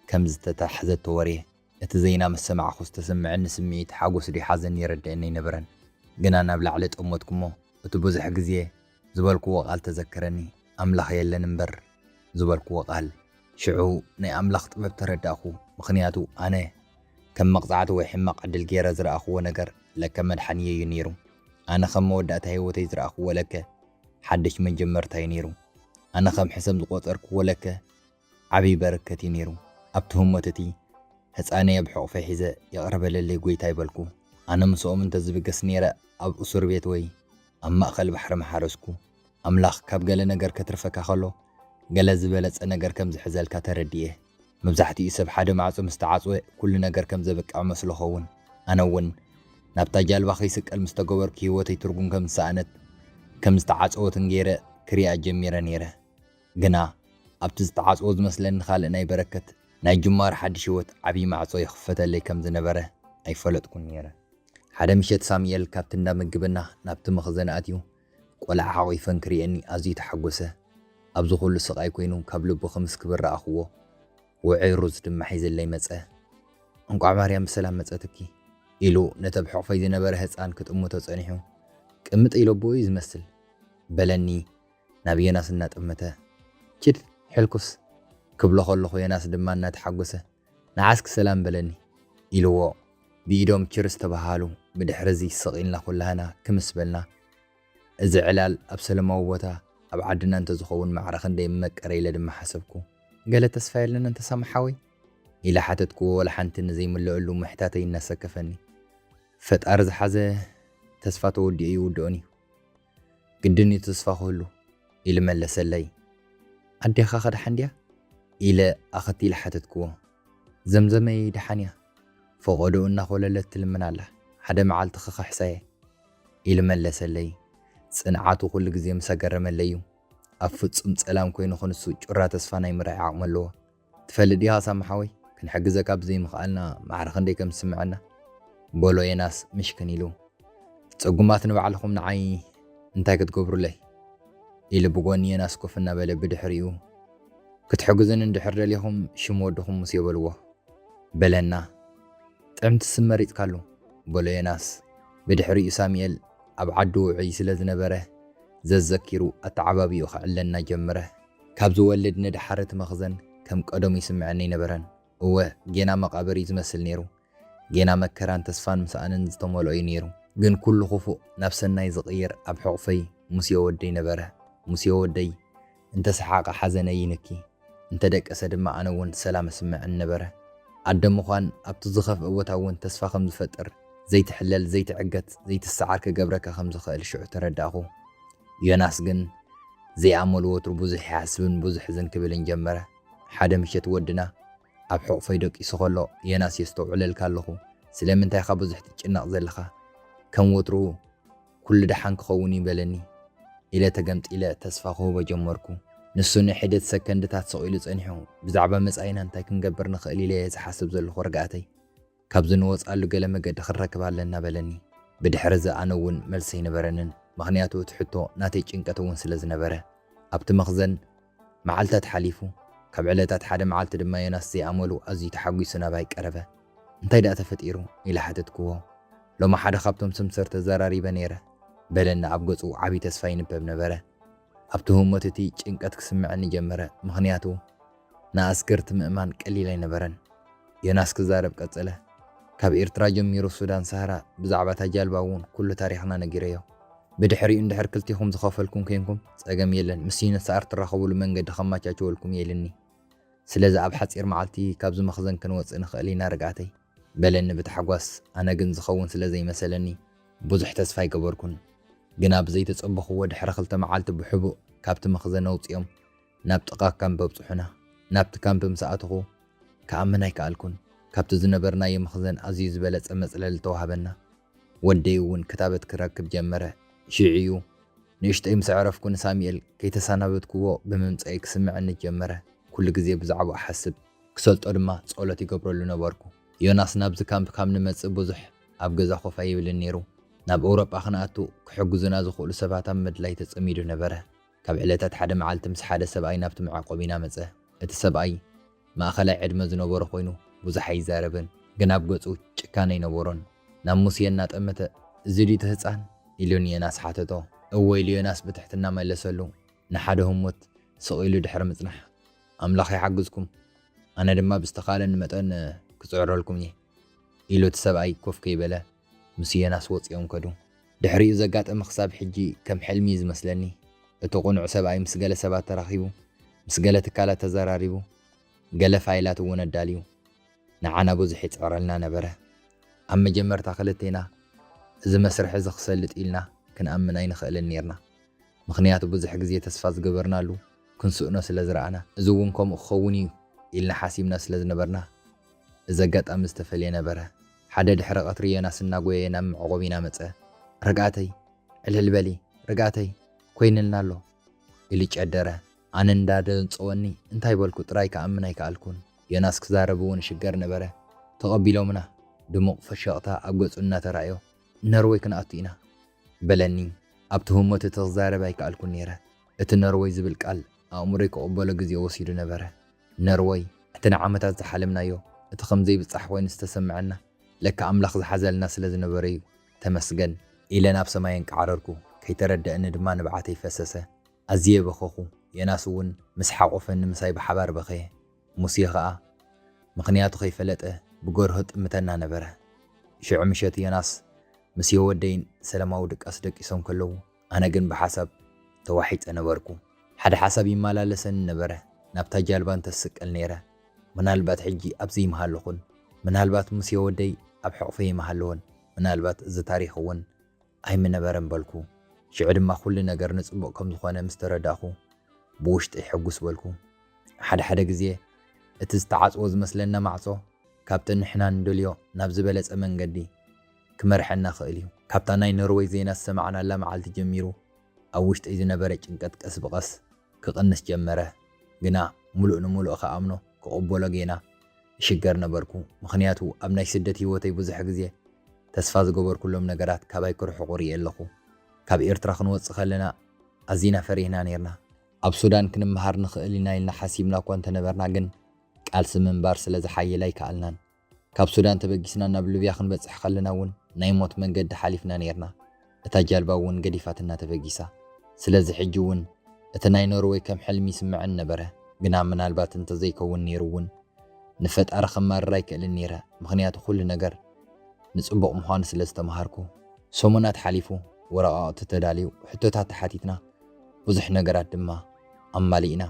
ከም ዝተታሕዘት ተወርየ። እቲ ዜና ምስ ሰማዕኩ ዝተሰምዐኒ ስምዒት ሓጎስ ድዩ ሓዘን ይርድኣኒ ኣይነበረን። ግና ናብ ላዕሊ ጠመትኩ እሞ፣ እቲ ብዙሕ ግዜ ዝበልክዎ ቃል ተዘከረኒ። "ኣምላኽ የለን እምበር" ዝበልክዎ ቃል። ሽዑ ናይ ኣምላኽ ጥበብ ተረዳእኩ። ምኽንያቱ ኣነ ከም መቕጻዕቲ ወይ ሕማቕ ዕድል ገይረ ዝረኣኽዎ ነገር ለከ መድሓኒየይ እዩ ነይሩ። ኣነ ከም መወዳእታ ህይወተይ ዝረኣኽዎ ለከ ሓድሽ መጀመርታ እዩ ነይሩ። ኣነ ከም ሕሰም ዝቖጸርክዎ ለከ ዓብዪ በረከት እዩ ነይሩ። ኣብቲ ህሞት እቲ ህጻነይ ኣብ ሕቑፈይ ሒዘ፣ "ይቕረ በለለይ ጐይታይ" በልኩ። ኣነ ምስኦም እንተዝብገስ ነይረ፣ ኣብ እሱር ቤት ወይ ኣብ ማእከል ባሕሪ ምሓረስኩ። ኣምላኽ ካብ ገለ ነገር ከትርፈካ ከሎ፣ ገለ ዝበለጸ ነገር ከም ዝሕዘልካ ተረዲኤ። መብዛሕትኡ ሰብ ሓደ ማዕጾ ምስ ተዓጽወ፣ ኩሉ ነገር ከም ዘብቅዐ መስሎ ኸውን። ኣነ እውን ናብታ ጃልባ ከይስቀል ምስ ተገበርኩ፣ ህይወተይ ትርጉም ከም ዝሰኣነት፣ ከም ዝተዓጸወትን ገይረ ክሪኣ ጀሚረ ነይረ። ግና ኣብቲ ዝተዓጽወ ዝመስለኒ ካልእ ናይ በረከት፣ ናይ ጅማሮ ሓድሽ ህይወት ዓብዪ ማዕጾ ይኽፈተለይ ከም ዝነበረ ኣይፈለጥኩን ነይረ። ሓደ ምሸት ሳሙኤል ካብቲ እንዳ ምግብና ናብቲ መኽዘን ኣትዩ፣ ቆልዓ ሓቒፈን ክርእየኒ ኣዝዩ ተሓጎሰ። ኣብዚ ኩሉ ስቓይ ኮይኑ ካብ ልቡ ክምስክብ ረኣኽዎ። ውዑይ ሩዝ ድማ ሒዝለይ መጸ። "እንቋዕ ማርያም ብሰላም መጸትኪ" ኢሉ ነቲ ኣብ ሕቑፈይ ዝነበረ ህጻን ክጥምቶ ጸኒሑ፣ "ቅምጥ ኢሎ ኣቦኡ እዩ ዝመስል" በለኒ። ናብ ዮናስ እናጠመተ፣ "ኪድ ሕልኩስ" ክብሎ ከለኹ፣ ዮናስ ድማ እናተሓጎሰ፣ "ንዓስኪ ሰላም" በለኒ ኢልዎ። ብኢዶም ችርስ ተበሃሃሉ። ብድሕሪ እዚ ስቕ ኢልና ኩላህና ክምስ በልና። እዚ ዕላል ኣብ ሰለማዊ ቦታ ኣብ ዓድና እንተዝኸውን ማዕረ ክንደይ ምመቀረ ኢለ ድማ ሓሰብኩ። "ገለ ተስፋ የለን እንተ ሳሚ ሓወይ?" ኢለ ሓተትክዎ፣ ወላ ሓንቲ ንዘይምለአሉ ምሕታተይ እናሰከፈኒ። "ፈጣሪ ዝሓዘ ተስፋ ተወዲኡ ይውድኦን እዩ። ግድን እዩ ተስፋ ክህሉ" ኢሉ መለሰለይ። "ኣዴኻ ከ ደሓን ድያ?" ኢለ ኣኸቲለ ሓተትክዎ። "ዘምዘመይ ደሓን እያ፣ ፈቖዶኡ እናኾለለት ትልምን ኣላ። ሓደ መዓልቲ ክኽሕሳ እየ" ኢሉ መለሰለይ። ጽንዓቱ ኩሉ ግዜ ምስ ኣገረመለይ እዩ። ኣብ ፍጹም ጸላም ኮይኑ ክንሱ ጩራ ተስፋ ናይ ምርኣይ ዓቕሚ ኣለዎ። "ትፈልጥ ዲኻ ሳሚ ሓወይ፣ ክንሕግዘካ ብዘይምኽኣልና ማዕረ ክንደይ ከም ዝስምዐና?" በሎ ዮናስ ምሽክን ኢሉ። "ጽጉማት ንባዕልኹም ንዓይ እንታይ ክትገብሩለይ?" ኢሉ ብጎኒ ዮናስ ኮፍ እናበለ ብድሕሪኡ፣ "ክትሕግዙኒ እንድሕር ደሊኹም ሽም ወድኹም ሙሴ በልዎ" በለና። "ጥዕምቲ ስም መሪጽካሉ" በሎ ዮናስ። ብድሕሪኡ ሳሙኤል ኣብ ዓዱ ውዑይ ስለ ዝነበረ ዘዘኪሩ ኣተዓባቢኡ ከዕለና ጀመረ። ካብ ዝወልድ ንደሓር እቲ መኽዘን ከም ቀደሙ ይስምዐኒ ኣይነበረን። እወ፣ ጌና መቓብር እዩ ዝመስል ነይሩ። ጌና መከራን ተስፋን ምስኣንን ዝተመልኦ እዩ ነይሩ። ግን ኩሉ ክፉእ ናብ ሰናይ ዝቕይር ኣብ ሕቑፈይ ሙሴ ወደይ ነበረ። ሙሴ ወደይ እንተ ሰሓቐ ሓዘነይ ይንኪ፣ እንተ ደቀሰ ድማ ኣነ እውን ሰላም እስምዐኒ ነበረ። ኣደ ምዃን ኣብቲ ዝኸፍአ ቦታ እውን ተስፋ ከም ዝፈጥር ዘይትሕለል፣ ዘይትዕገት፣ ዘይትሰዓር ክገብረካ ከም ዝኽእል ሽዑ ተረዳእኹ። ዮናስ ግን ዘይኣመሉ ወትሩ ብዙሕ ይሓስብን ብዙሕ ሕዝን ክብልን ጀመረ። ሓደ ምሸት ወድና ኣብ ሕቑፈይ ደቂሱ ከሎ፣ "ዮናስ፣ የስተውዕለልካ ኣለኹ። ስለምንታይ ኢኻ ብዙሕ ትጭነቕ ዘለኻ? ከም ወትሩ ኩሉ ደሓን ክኸውን እዩ" በለኒ። ኢለ ተገምጢለ ተስፋ ክህቦ ጀመርኩ። ንሱ ንሒደት ሰከንድታት ስቕ ኢሉ ጸኒሑ፣ ብዛዕባ መጻኢና እንታይ ክንገብር ንኽእል ኢለ እየ ዝሓስብ ዘለኹ ርግኣተይ። ካብዚ ንወጽኣሉ ገለ መገዲ ክንረክብ ኣለና በለኒ። ብድሕሪ እዚ ኣነ እውን መልሲ ኣይነበረንን፣ ምኽንያቱ እቲ ሕቶ ናተይ ጭንቀት እውን ስለ ዝነበረ። ኣብቲ መኽዘን መዓልታት ሓሊፉ፣ ካብ ዕለታት ሓደ መዓልቲ ድማ ዮናስ ዘይኣመሉ ኣዝዩ ተሓጒሱ ናባይ ቀረበ። "እንታይ ደኣ ተፈጢሩ?" ኢለ ሓተትክዎ። "ሎሚ ሓደ ካብቶም ሰምሰር ተዘራሪበ ነይረ" በለኒ። ኣብ ገጹ ዓቢ ተስፋ ይንበብ ነበረ። ኣብቲ ህሞት እቲ ጭንቀት ክስምዐኒ ጀመረ፣ ምኽንያቱ ንኣስገርቲ ምእማን ቀሊል ኣይነበረን። ዮናስ ክዛረብ ቀጸለ። "ካብ ኤርትራ ጀሚሩ ሱዳን ሳህራ ብዛዕባ እታ ጃልባ እውን ኩሉ ታሪኽና ነጊረዮ። ብድሕሪኡ እንድሕር ክልቲኹም ዝኸፈልኩም ኬንኩም ጸገም የለን፣ ምስ ዩንስኣር ትራኸቡሉ መንገዲ ከማቻችወልኩም እየ" ኢልኒ። "ስለዚ ኣብ ሓጺር መዓልቲ ካብዚ መኽዘን ክንወጽእ ንኽእል ኢና ርግኣተይ" በለኒ ብታሕጓስ። ኣነ ግን ዝኸውን ስለ ዘይመሰለኒ ብዙሕ ተስፋ ኣይገበርኩን። ግና ብዘይተጸበኽዎ ድሕሪ ክልተ መዓልቲ ብሕቡእ ካብቲ መኽዘን ኣውጺኦም ናብ ጥቓ ካምፕ ኣብጽሑና። ናብቲ ካምፕ ምስ ኣተኹ ክኣምን ኣይከኣልኩን። ካብቲ ዝነበርናዮ መኽዘን ኣዝዩ ዝበለጸ መጽለሊ ተዋህበና። ወደይ እውን ክታበት ክረክብ ጀመረ። ሽዑ እዩ ንእሽተይ ምስ ኣዕረፍኩ ንሳሙኤል ከይተሰናበትክዎ ብምምጻኤ ክስምዐኒ ጀመረ። ኩሉ ግዜ ብዛዕባኡ እሓስብ፣ ክሰልጦ ድማ ጸሎት ይገብረሉ ነበርኩ። ዮናስ ናብዚ ካምፕ ካብ ንመጽእ ብዙሕ ኣብ ገዛ ኮፍ ኣይብልን ነይሩ። ናብ ኤውሮጳ ክንኣቱ ክሕግዙና ዝኽእሉ ሰባት ኣብ ምድላይ ተጸሚዱ ነበረ። ካብ ዕለታት ሓደ መዓልቲ ምስ ሓደ ሰብኣይ ናብቲ መዕቆቢና መጸ። እቲ ሰብኣይ ማእኸላይ ዕድመ ዝነበሮ ኮይኑ ብዙሕ ኣይዛረብን፣ ግን ኣብ ገጹ ጭካነ ኣይነበሮን። ናብ ሙሴ እናጠመተ፣ "እዚ ድዩ እቲ ህጻን?" ኢሉ ንዮናስ ሓተቶ። "እወ" ኢሉ ዮናስ ብትሕትና መለሰሉ። ንሓደ ህሞት ስቕ ኢሉ ድሕሪ ምጽናሕ፣ "ኣምላኽ ይሓግዝኩም፣ ኣነ ድማ ብዝተኻእለኒ መጠን ክጽዕረልኩም እየ" ኢሉ እቲ ሰብኣይ ኮፍ ከይበለ ምስ ዮናስ ወጺኦም ከዱ። ድሕሪኡ ዘጋጠመ ክሳብ ሕጂ ከም ሕልሚ እዩ ዝመስለኒ። እቲ ቅኑዕ ሰብኣይ ምስ ገለ ሰባት ተራኺቡ፣ ምስ ገለ ትካላት ተዘራሪቡ፣ ገለ ፋይላት እውን ኣዳልዩ ንዓና ብዙሕ ይጽዕረልና ነበረ። ኣብ መጀመርታ ክልቴና እዚ መስርሕ እዚ ክሰልጥ ኢልና ክንኣምን ኣይንኽእልን ኔርና። ምኽንያቱ ብዙሕ ግዜ ተስፋ ዝገበርናሉ ክንስእኖ ስለ ዝረኣና፣ እዚ እውን ከምኡ ክኸውን እዩ ኢልና ሓሲብና ስለ ዝነበርና፣ እዚ ኣጋጣሚ ዝተፈልየ ነበረ። ሓደ ድሕሪ ቀትሪ ዮናስ እናጎየየ ናብ መዕቆቢና መጸ። "ርግኣተይ፣ ዕልል በሊ፣ ርግኣተይ፣ ኮይንልና ኣሎ" ኢሉ ጨደረ። ኣነ እንዳደንጸወኒ እንታይ በልኩ ጥራይ ክኣምን ኣይከኣልኩን። ዮናስ ክዛረብ እውን ሽገር ነበረ። "ተቐቢሎምና?" ድሙቕ ፍሽቕታ ኣብ ገጹ እናተራእዮ፣ "ነርወይ ክንኣቱ ኢና" በለኒ። ኣብቲ ህሞት እቲ ክዛረብ ኣይከኣልኩን ነይረ። እቲ ነርወይ ዝብል ቃል ኣእምሮይ ክቕበሎ ግዜ ወሲዱ ነበረ። ነርወይ፣ እቲ ንዓመታት ዝሓለምናዮ፣ እቲ ከም ዘይብጻሕ ኮይኑ ዝተሰምዐና፣ ለካ ኣምላኽ ዝሓዘልና ስለ ዝነበረ እዩ፣ ተመስገን ኢለ ናብ ሰማይ ኣንቃዕረርኩ። ከይተረደአኒ ድማ ንብዓተይ ፈሰሰ። ኣዝየ በኸኹ። ዮናስ እውን ምስ ሓቖፈኒ ምሳይ ብሓባር በኸየ። ሙሴ ኸኣ ምኽንያቱ ከይፈለጠ ብገርሆ ጥምተና ነበረ። ሽዑ ምሸት ዮናስ ምስ የወደይን ሰላማዊ ድቃስ ደቂሶም ከለዉ፣ ኣነ ግን ብሓሳብ ተዋሒጠ ነበርኩ። ሓደ ሓሳብ ይመላለሰኒ ነበረ፣ ናብታ ጃልባ እንተስቀል ነይረ። ምናልባት ሕጂ ኣብዚ ይምሃለኹን፣ ምናልባት ሙሴ ወደይ ኣብ ሕቕፈይ ይምሃለዎን፣ ምናልባት እዚ ታሪኽ እውን ኣይምነበረን በልኩ። ሽዑ ድማ ኩሉ ነገር ንጽቡቕ ከም ዝኾነ ምስ ተረዳእኩ፣ ብውሽጠይ ሕጉስ በልኩ። ሓደ ሓደ ግዜ እቲ ዝተዓጽዎ ዝመስለና ማዕጾ፣ ካብቲ ንሕና ንደልዮ ናብ ዝበለጸ መንገዲ ክመርሐና ክእል እዩ። ካብታ ናይ ኖርወይ ዜና ዝሰማዕናላ መዓልቲ ጀሚሩ፣ ኣብ ውሽጠይ ዝነበረ ጭንቀት ቀስ ብቐስ ክቕንስ ጀመረ። ግና ምሉእ ንምሉእ ክኣምኖ፣ ክቕበሎ ጌና እሽገር ነበርኩ። ምኽንያቱ ኣብ ናይ ስደት ህይወተይ ብዙሕ ግዜ ተስፋ ዝገበርኩሎም ነገራት ካባይ ክርሕቑ ርእየ ኣለኹ። ካብ ኤርትራ ክንወጽእ ከለና ኣዚና ፈሪህና ኔርና። ኣብ ሱዳን ክንመሃር ንኽእል ኢና ኢልና ሓሲብና እኳ እንተነበርና፣ ግን ቃልሲ ምንባር ስለ ዝሓየለ ኣይከኣልናን። ካብ ሱዳን ተበጊስና ናብ ሊብያ ክንበጽሕ ከለና እውን ናይ ሞት መንገዲ ሓሊፍና ኔርና። እታ ጃልባ እውን ገዲፋትና ተበጊሳ። ስለዚ ሕጂ እውን እቲ ናይ ኖርወይ ከም ሕልሚ ይስምዐኒ ነበረ። ግና ምናልባት እንተዘይከውን ነይሩ እውን ንፈጣሪ ከማርር ኣይክእልን ነይረ፣ ምኽንያቱ ኩሉ ነገር ንጽቡቕ ምዃኑ ስለ ዝተምሃርኩ። ሰሙናት ሓሊፉ፣ ወረቓቕቲ ተዳልዩ፣ ሕቶታት ተሓቲትና፣ ብዙሕ ነገራት ድማ ኣማሊእና።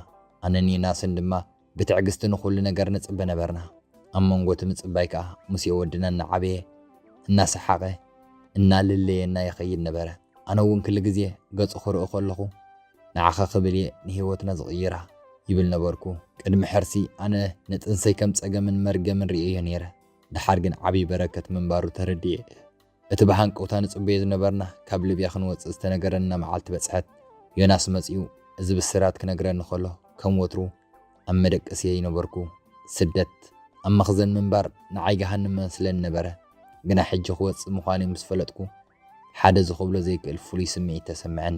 ኣነን ዮናስን ድማ ብትዕግስቲ ንኹሉ ነገር ንጽበ ነበርና። ኣብ መንጎ እቲ ምጽባይ ከኣ ሙሴ ወድና እናዓበየ እናሰሓቐ እናለለየና ይኸይድ ነበረ። ኣነ እውን ክሉ ግዜ ገጹ ክርኢ ከለኹ፣ "ንዓኻ ክብል እየ ንህይወትና ዝቕይራ" ይብል ነበርኩ። ቅድሚ ሕርሲ ኣነ ንጥንሰይ ከም ጸገምን መርገምን ርእየዮ ነይረ። ደሓር ግን ዓብዪ በረከት ምንባሩ ተረዲኤ። እቲ ብሃንቀውታ ንጽበዮ ዝነበርና ካብ ሊብያ ክንወጽእ ዝተነገረና መዓልቲ በጽሐት። ዮናስ መጺኡ እዚ ብስራት ክነግረኒ ከሎ ከም ወትሩ ኣብ መደቀስየይ ነበርኩ። ስደት ኣብ መኽዘን ምንባር ንዓይ ገሃነም መስለኒ ነበረ። ግና ሕጂ ክወጽእ ምዃነይ ምስ ፈለጥኩ ሓደ ዝኽብሎ ዘይክእል ፍሉይ ስምዒት ተሰምዐኒ።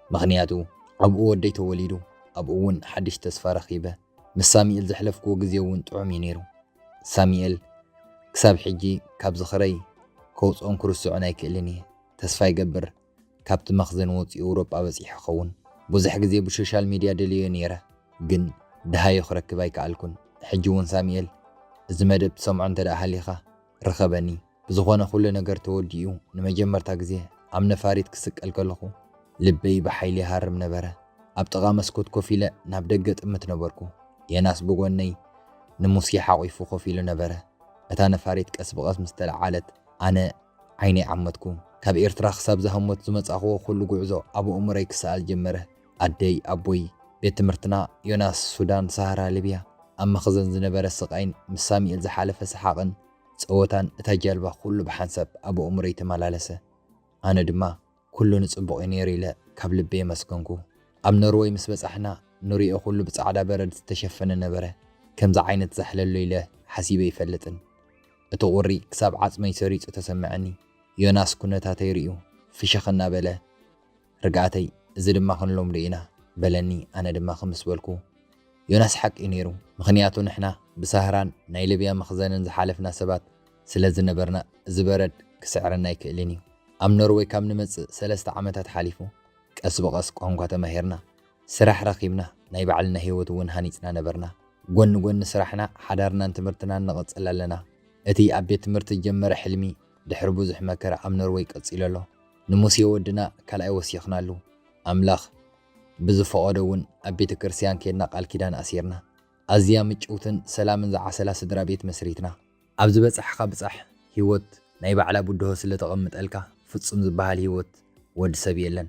ምኽንያቱ ኣብኡ ወደይ ተወሊዱ፣ ኣብኡ እውን ሓድሽ ተስፋ ረኺበ። ምስ ሳሙኤል ዘሕለፍክዎ ግዜ እውን ጥዑም እዩ ነይሩ። ሳሙኤል ክሳብ ሕጂ ካብ ዝኽረይ ከውፅኦን ክርስዖን ኣይክእልን እየ። ተስፋ ይገብር ካብቲ መኽዘን ወፂኡ ኣውሮጳ በፂሑ ክኸውን። ብዙሕ ግዜ ብሶሻል ሚድያ ደልዮ ነይረ፣ ግን ደሃዮ ክረክብ ኣይከኣልኩን። ሕጂ እውን ሳሙኤል፣ እዚ መደብ ትሰምዖ እንተ ደኣ ሃሊኻ ርኸበኒ። ብዝኾነ ኩሉ ነገር ተወዲኡ ንመጀመርታ ግዜ ኣብ ነፋሪት ክስቀል ከለኹ ልበይ ብሓይሊ ይሃርም ነበረ። ኣብ ጥቓ መስኮት ኮፍ ኢለ ናብ ደገ ጥምት ነበርኩ። ዮናስ ብጎነይ ንሙሴ ሓቒፉ ኮፍ ኢሉ ነበረ። እታ ነፋሪት ቀስ ብቐስ ምስ ተለዓለት ኣነ ዓይነይ ዓመትኩ። ካብ ኤርትራ ክሳብ ዛህሞት ዝመጻእክዎ ኩሉ ጉዕዞ ኣብ ኣእምሮይ ክሰኣል ጀመረ። ኣደይ፣ ኣቦይ፣ ቤት ትምህርትና፣ ዮናስ፣ ሱዳን፣ ሳህራ፣ ሊብያ፣ ኣብ መኽዘን ዝነበረ ስቓይን ምስ ሳሙኤል ዝሓለፈ ሰሓቕን ጸወታን እታ ጃልባ ኩሉ ብሓንሳብ ኣብ ኣእምሮይ ተመላለሰ። ኣነ ድማ ኩሉ ንጽቡቕ እዩ ነይሩ ኢለ ካብ ልበይ ኣመስገንኩ። ኣብ ኖርወይ ምስ በጻሕና ንሪኦ ኩሉ ብጻዕዳ በረድ ዝተሸፈነ ነበረ። ከምዚ ዓይነት ዛሕለሎ ኢለ ሓሲበ ኣይፈልጥን። እቲ ቁሪ ክሳብ ዓጽመይ ሰሪጹ ተሰምዐኒ። ዮናስ ኩነታተይ ርእዩ ፍሽኽ እናበለ፣ "ርግኣተይ፣ እዚ ድማ ክንለምዶ ኢና" በለኒ። ኣነ ድማ ክምስ በልኩ። ዮናስ ሓቂ እዩ ነይሩ፣ ምኽንያቱ ንሕና ብሳህራን ናይ ሊብያ መኽዘንን ዝሓለፍና ሰባት ስለ ዝነበርና እዚ በረድ ክስዕረና ኣይክእልን እዩ። ኣብ ኖርወይ ካብ ንመጽእ ሰለስተ ዓመታት ሓሊፉ። ቀስ ብቐስ ቋንቋ ተማሂርና፣ ስራሕ ረኺብና፣ ናይ ባዕልና ህይወት እውን ሃኒጽና ነበርና። ጎኒ ጎኒ ስራሕና፣ ሓዳርናን ትምህርትናን ንቕጽል ኣለና። እቲ ኣብ ቤት ትምህርቲ ዝጀመረ ሕልሚ ድሕሪ ብዙሕ መከራ ኣብ ኖርወይ ቀጺሉ ኣሎ። ንሙሴ ወድና ካልኣይ ወሲኽናሉ። ኣምላኽ ብዝፈቐዶ እውን ኣብ ቤተ ክርስቲያን ኬድና ቃል ኪዳን ኣሲርና። ኣዝያ ምጭውትን ሰላምን ዝዓሰላ ስድራ ቤት መስሪትና። ኣብ ዝበጻሕካ ብጻሕ፣ ህይወት ናይ ባዕላ ብድሆ ስለ ተቐምጠልካ ፍጹም ዝበሃል ህይወት ወዲ ሰብ የለን።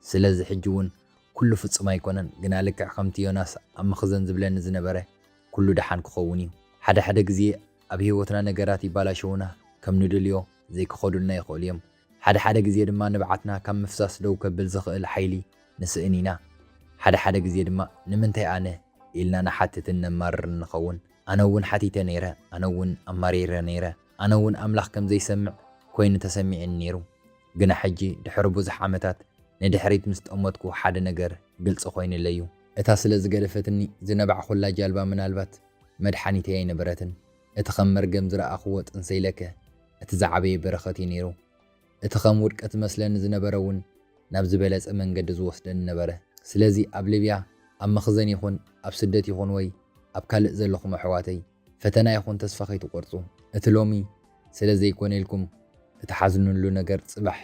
ስለዚ ሕጂ እውን ኩሉ ፍጹም ኣይኮነን፣ ግና ልክዕ ከምቲ ዮናስ ኣብ መኽዘን ዝብለኒ ዝነበረ ኩሉ ደሓን ክኸውን እዩ። ሓደ ሓደ ግዜ ኣብ ህይወትና ነገራት ይባላሸዉና፣ ከም ንደልዮ ዘይክኸዱልና ይኽእሉ እዮም። ሓደ ሓደ ግዜ ድማ ንብዓትና ካብ ምፍሳስ ደው ከብል ዝኽእል ሓይሊ ንስእን ኢና። ሓደ ሓደ ግዜ ድማ ንምንታይ ኣነ ኢልና ንሓትትን ነማርርን ንኸውን። ኣነ እውን ሓቲተ ነይረ፣ ኣነ እውን ኣማሪረ ነይረ፣ ኣነ እውን ኣምላኽ ከም ዘይሰምዕ ኮይኑ ተሰሚዑኒ ነይሩ። ግና ሕጂ ድሕሪ ብዙሕ ዓመታት ንድሕሪት ምስ ጠመትኩ ሓደ ነገር ግልጺ ኮይኑለይ እዩ። እታ ስለ ዝገደፈትኒ ዝነባዕኹላ ጃልባ ምናልባት መድሓኒተይ ኣይነበረትን። እቲ ከም መርገም ዝረኣኽዎ ጥንሰይ ለከ እቲ ዝዓበየ በረኸት እዩ ነይሩ። እቲ ከም ውድቀት ዝመስለኒ ዝነበረ እውን ናብ ዝበለጸ መንገዲ ዝወስደኒ ነበረ። ስለዚ ኣብ ሊብያ፣ ኣብ መኽዘን ይኹን ኣብ ስደት ይኹን ወይ ኣብ ካልእ ዘለኹም ኣሕዋተይ፣ ፈተና ይኹን ተስፋ ከይትቆርጹ። እቲ ሎሚ ስለ ዘይኮነ ኢልኩም እትሓዝኑሉ ነገር ጽባሕ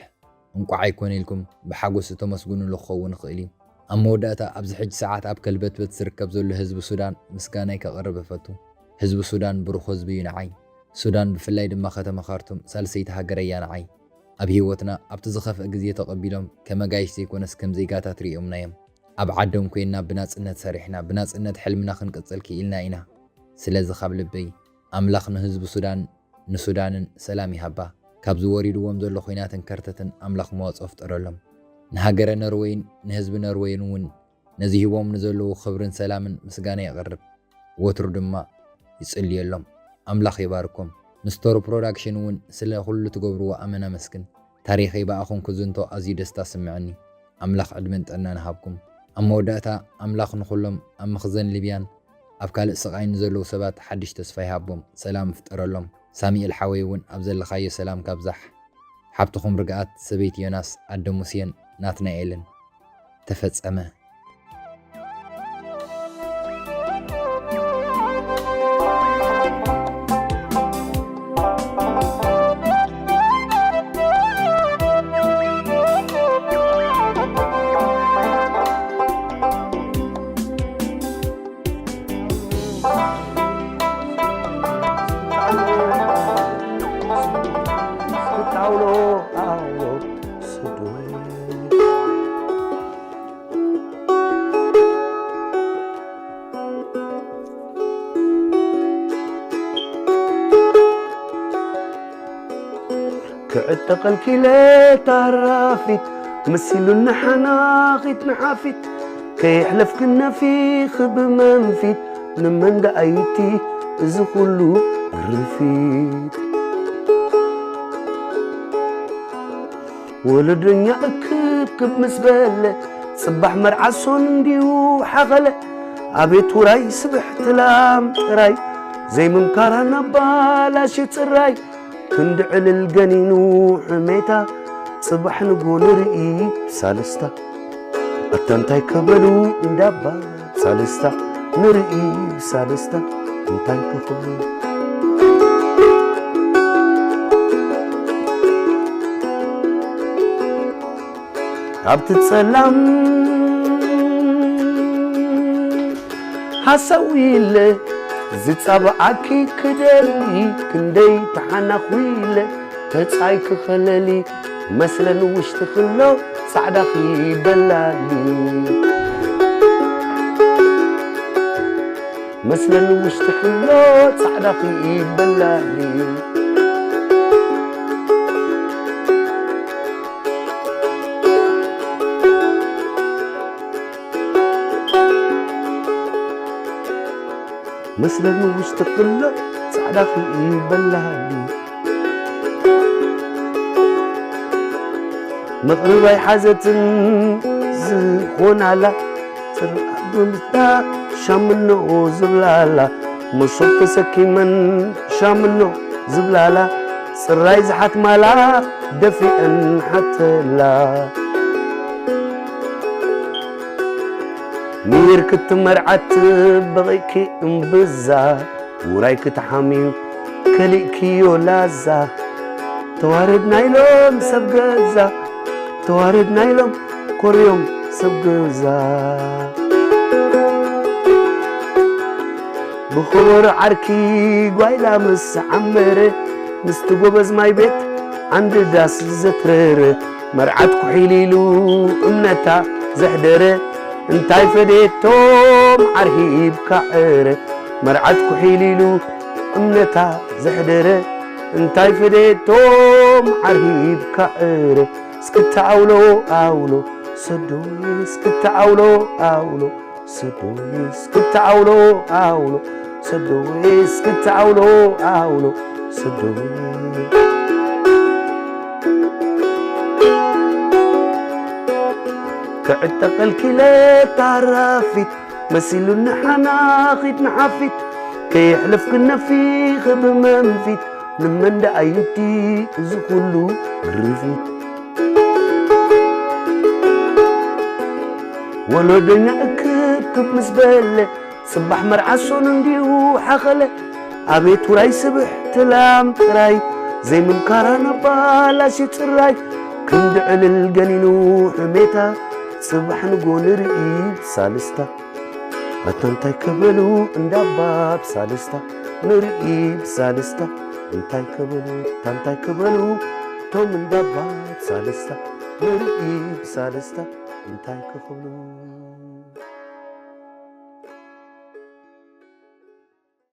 እንቋዕ ኣይኮነ ኢልኩም ብሓጎስ እተመስግኑሉ ክኸውን ይኽእል እዩ። ኣብ መወዳእታ ኣብዚ ሕጂ ሰዓት ኣብ ከልበትበት ዝርከብ ዘሎ ህዝቢ ሱዳን ምስጋናይ ከቕርብ እፈቱ። ህዝቢ ሱዳን ብሩኽ ህዝቢ እዩ ንዓይ። ሱዳን ብፍላይ ድማ ከተማ ካርቱም ሳልሰይቲ ሃገረይ እያ ንዓይ። ኣብ ህይወትና ኣብቲ ዝኸፍአ ግዜ ተቐቢሎም ከም ኣጋይሽ ዘይኮነስ ከም ዜጋታት ርእዮምና እዮም። ኣብ ዓዶም ኮይንና ብናጽነት ሰሪሕና ብናጽነት ሕልምና ክንቅጽል ክኢልና ኢና። ስለዚ ካብ ልበይ ኣምላኽ ንህዝቢ ሱዳን ንሱዳንን ሰላም ይሃባ። ካብዚ ወሪድዎም ዘሎ ኹናትን ከርተትን ኣምላኽ መዋጽኦ ፍጠረሎም። ንሃገረ ኖርወይን ንህዝቢ ኖርወይን እውን ነዚ ሂቦም ንዘለዉ ክብርን ሰላምን ምስጋና የቕርብ። ወትሩ ድማ ይጽልየሎም። ኣምላኽ ይባርኮም። ንስቶሪ ፕሮዳክሽን እውን ስለ ኩሉ ትገብርዎ ኣመና መስግን። ታሪኸይ ብኣኹም ክዝንቶ ኣዝዩ ደስታ ስምዐኒ። ኣምላኽ ዕድመን ጥዕናን ይሃብኩም። ኣብ መወዳእታ ኣምላኽ ንኹሎም ኣብ መኽዘን ሊብያን ኣብ ካልእ ስቓይ ንዘለዉ ሰባት ሓድሽ ተስፋ ይሃቦም፣ ሰላም ይፍጠረሎም። ሳሚኤል ሓወይ እውን ኣብ ዘለኻዮ ሰላም ካብዛሕ። ሓብትኹም ርግኣት፣ ሰበይቲ ዮናስ፣ ኣደ ሙሴን ናትናኤልን። ተፈጸመ። ክዕጠቐልኪ ኢለ ታራፊት፣ መሲሉኒ ሓናኺት ንሓፊት፣ ከየሕለፍክን ነፊኺ ብመንፊት፣ ንመን ደኣይቲ እዚ ኹሉ ርፊት? ወለዶኛ እክብክብ ምስ በለ፣ ጽባሕ መርዓ ሶን እንዲዩ ሓኸለ። ኣቤት ውራይ ስብሕቲ ላም ጥራይ፣ ዘይምምካራ ናብ ባላሽ ጽራይ። ክንዲ ዕልል ገኒኑ ሕሜታ፣ ጽባሕ ንጎ ንርኢ ብሳልስታ። ኣታ እንታይ ከበሉ እንዳባ ሳልስታ፣ ንርኢ ብሳልስታ እንታይ ክኽብሉ። ኣብቲ ጸላም ሃሳዊ ኢለ ዝጻብኣኪ ክደሊ፣ ክንደይ ተሓናኹ ኢለ ተጻይ ክኸለሊ፣ መስለን ውሽጢ ክሎ ጻዕዳ ክይበላሊ። መስለን ውሽጢ ክሎ ጻዕዳ ክይበላሊ። መስለን ውሽጢ ክሎ ጻዕዳ ክይበላሊ። መቕርብ ኣይሓዘትን ዝኾናላ፣ ጽርዓት ብምታ ሻምኖ ዝብላላ፣ መሶብ ተሰኪመን ሻምኖ ዝብላላ፣ ጽራይ ዝሓትማላ ደፊአን ሓተላ። ሚር ክትመርዓት በቒዕኪ እምብዛ፣ ውራይ ክትሓምዩ ከሊእክዮ ላዛ። ተዋረድና ኢሎም ሰብ ገዛ፣ ተዋረድና ኢሎም ኮርዮም ሰብ ገዛ። ብኸበሮ ዓርኪ ጓይላ ምስ ዓመረ፣ ምስቲ ጎበዝ ማይ ቤት ዓንዲ ዳስ ዘትረረ፣ መርዓት ኩሒል ኢሉ እምነታ ዘሕደረ፣ እንታይ ፈደየቶም ዓርሂብካ ዕረ። መርዓት ኩሒል ኢሉ እምነታ ዘሕደረ፣ እንታይ ፈደየቶም ዓርሂብካ ዕረ። እስክታ ኣውሎ ኣውሎ ሰዶይ፣ እስክታ ኣውሎ ኣውሎ ሰዶይ፣ እስክታ ኣውሎ ኣውሎ ሰዶይ፣ እስክታ ኣውሎ ኣውሎ ሰዶይ። ክዕጠቐልኪ ኢለ ታራፊት፣ መሲሉኒ ሓናኺት ንሓፊት፣ ከየሕለፍክን ነፊኺ ብመንፊት፣ ንመን ደኣይቲ እዚ ኩሉ ርፊት? ወለዶኛ እክብክብ ምስ በለ፣ ጽባሕ መርዓ ሶን እንዲዩ ሓኸለ። ኣቤት ውራይ ስብሕቲ ላም ጥራይ፣ ዘይምምካራ ናብ ባላሽ ጽራይ። ክንዲ ዕልል ገኒኑ ሕሜታ፣ ጽባሕ ንጎ ንርኢ ብሳልስታ። ኣታ እንታይ ከበሉ እንዳባ ብሳልስታ፣ ንርኢ ብሳልስታ። እንታይ ከበሉ፣ ኣታ እንታይ ከበሉ ቶም እንዳባ ብሳልስታ፣ ንርኢ ብሳልስታ። እንታይ ክኽብሉ።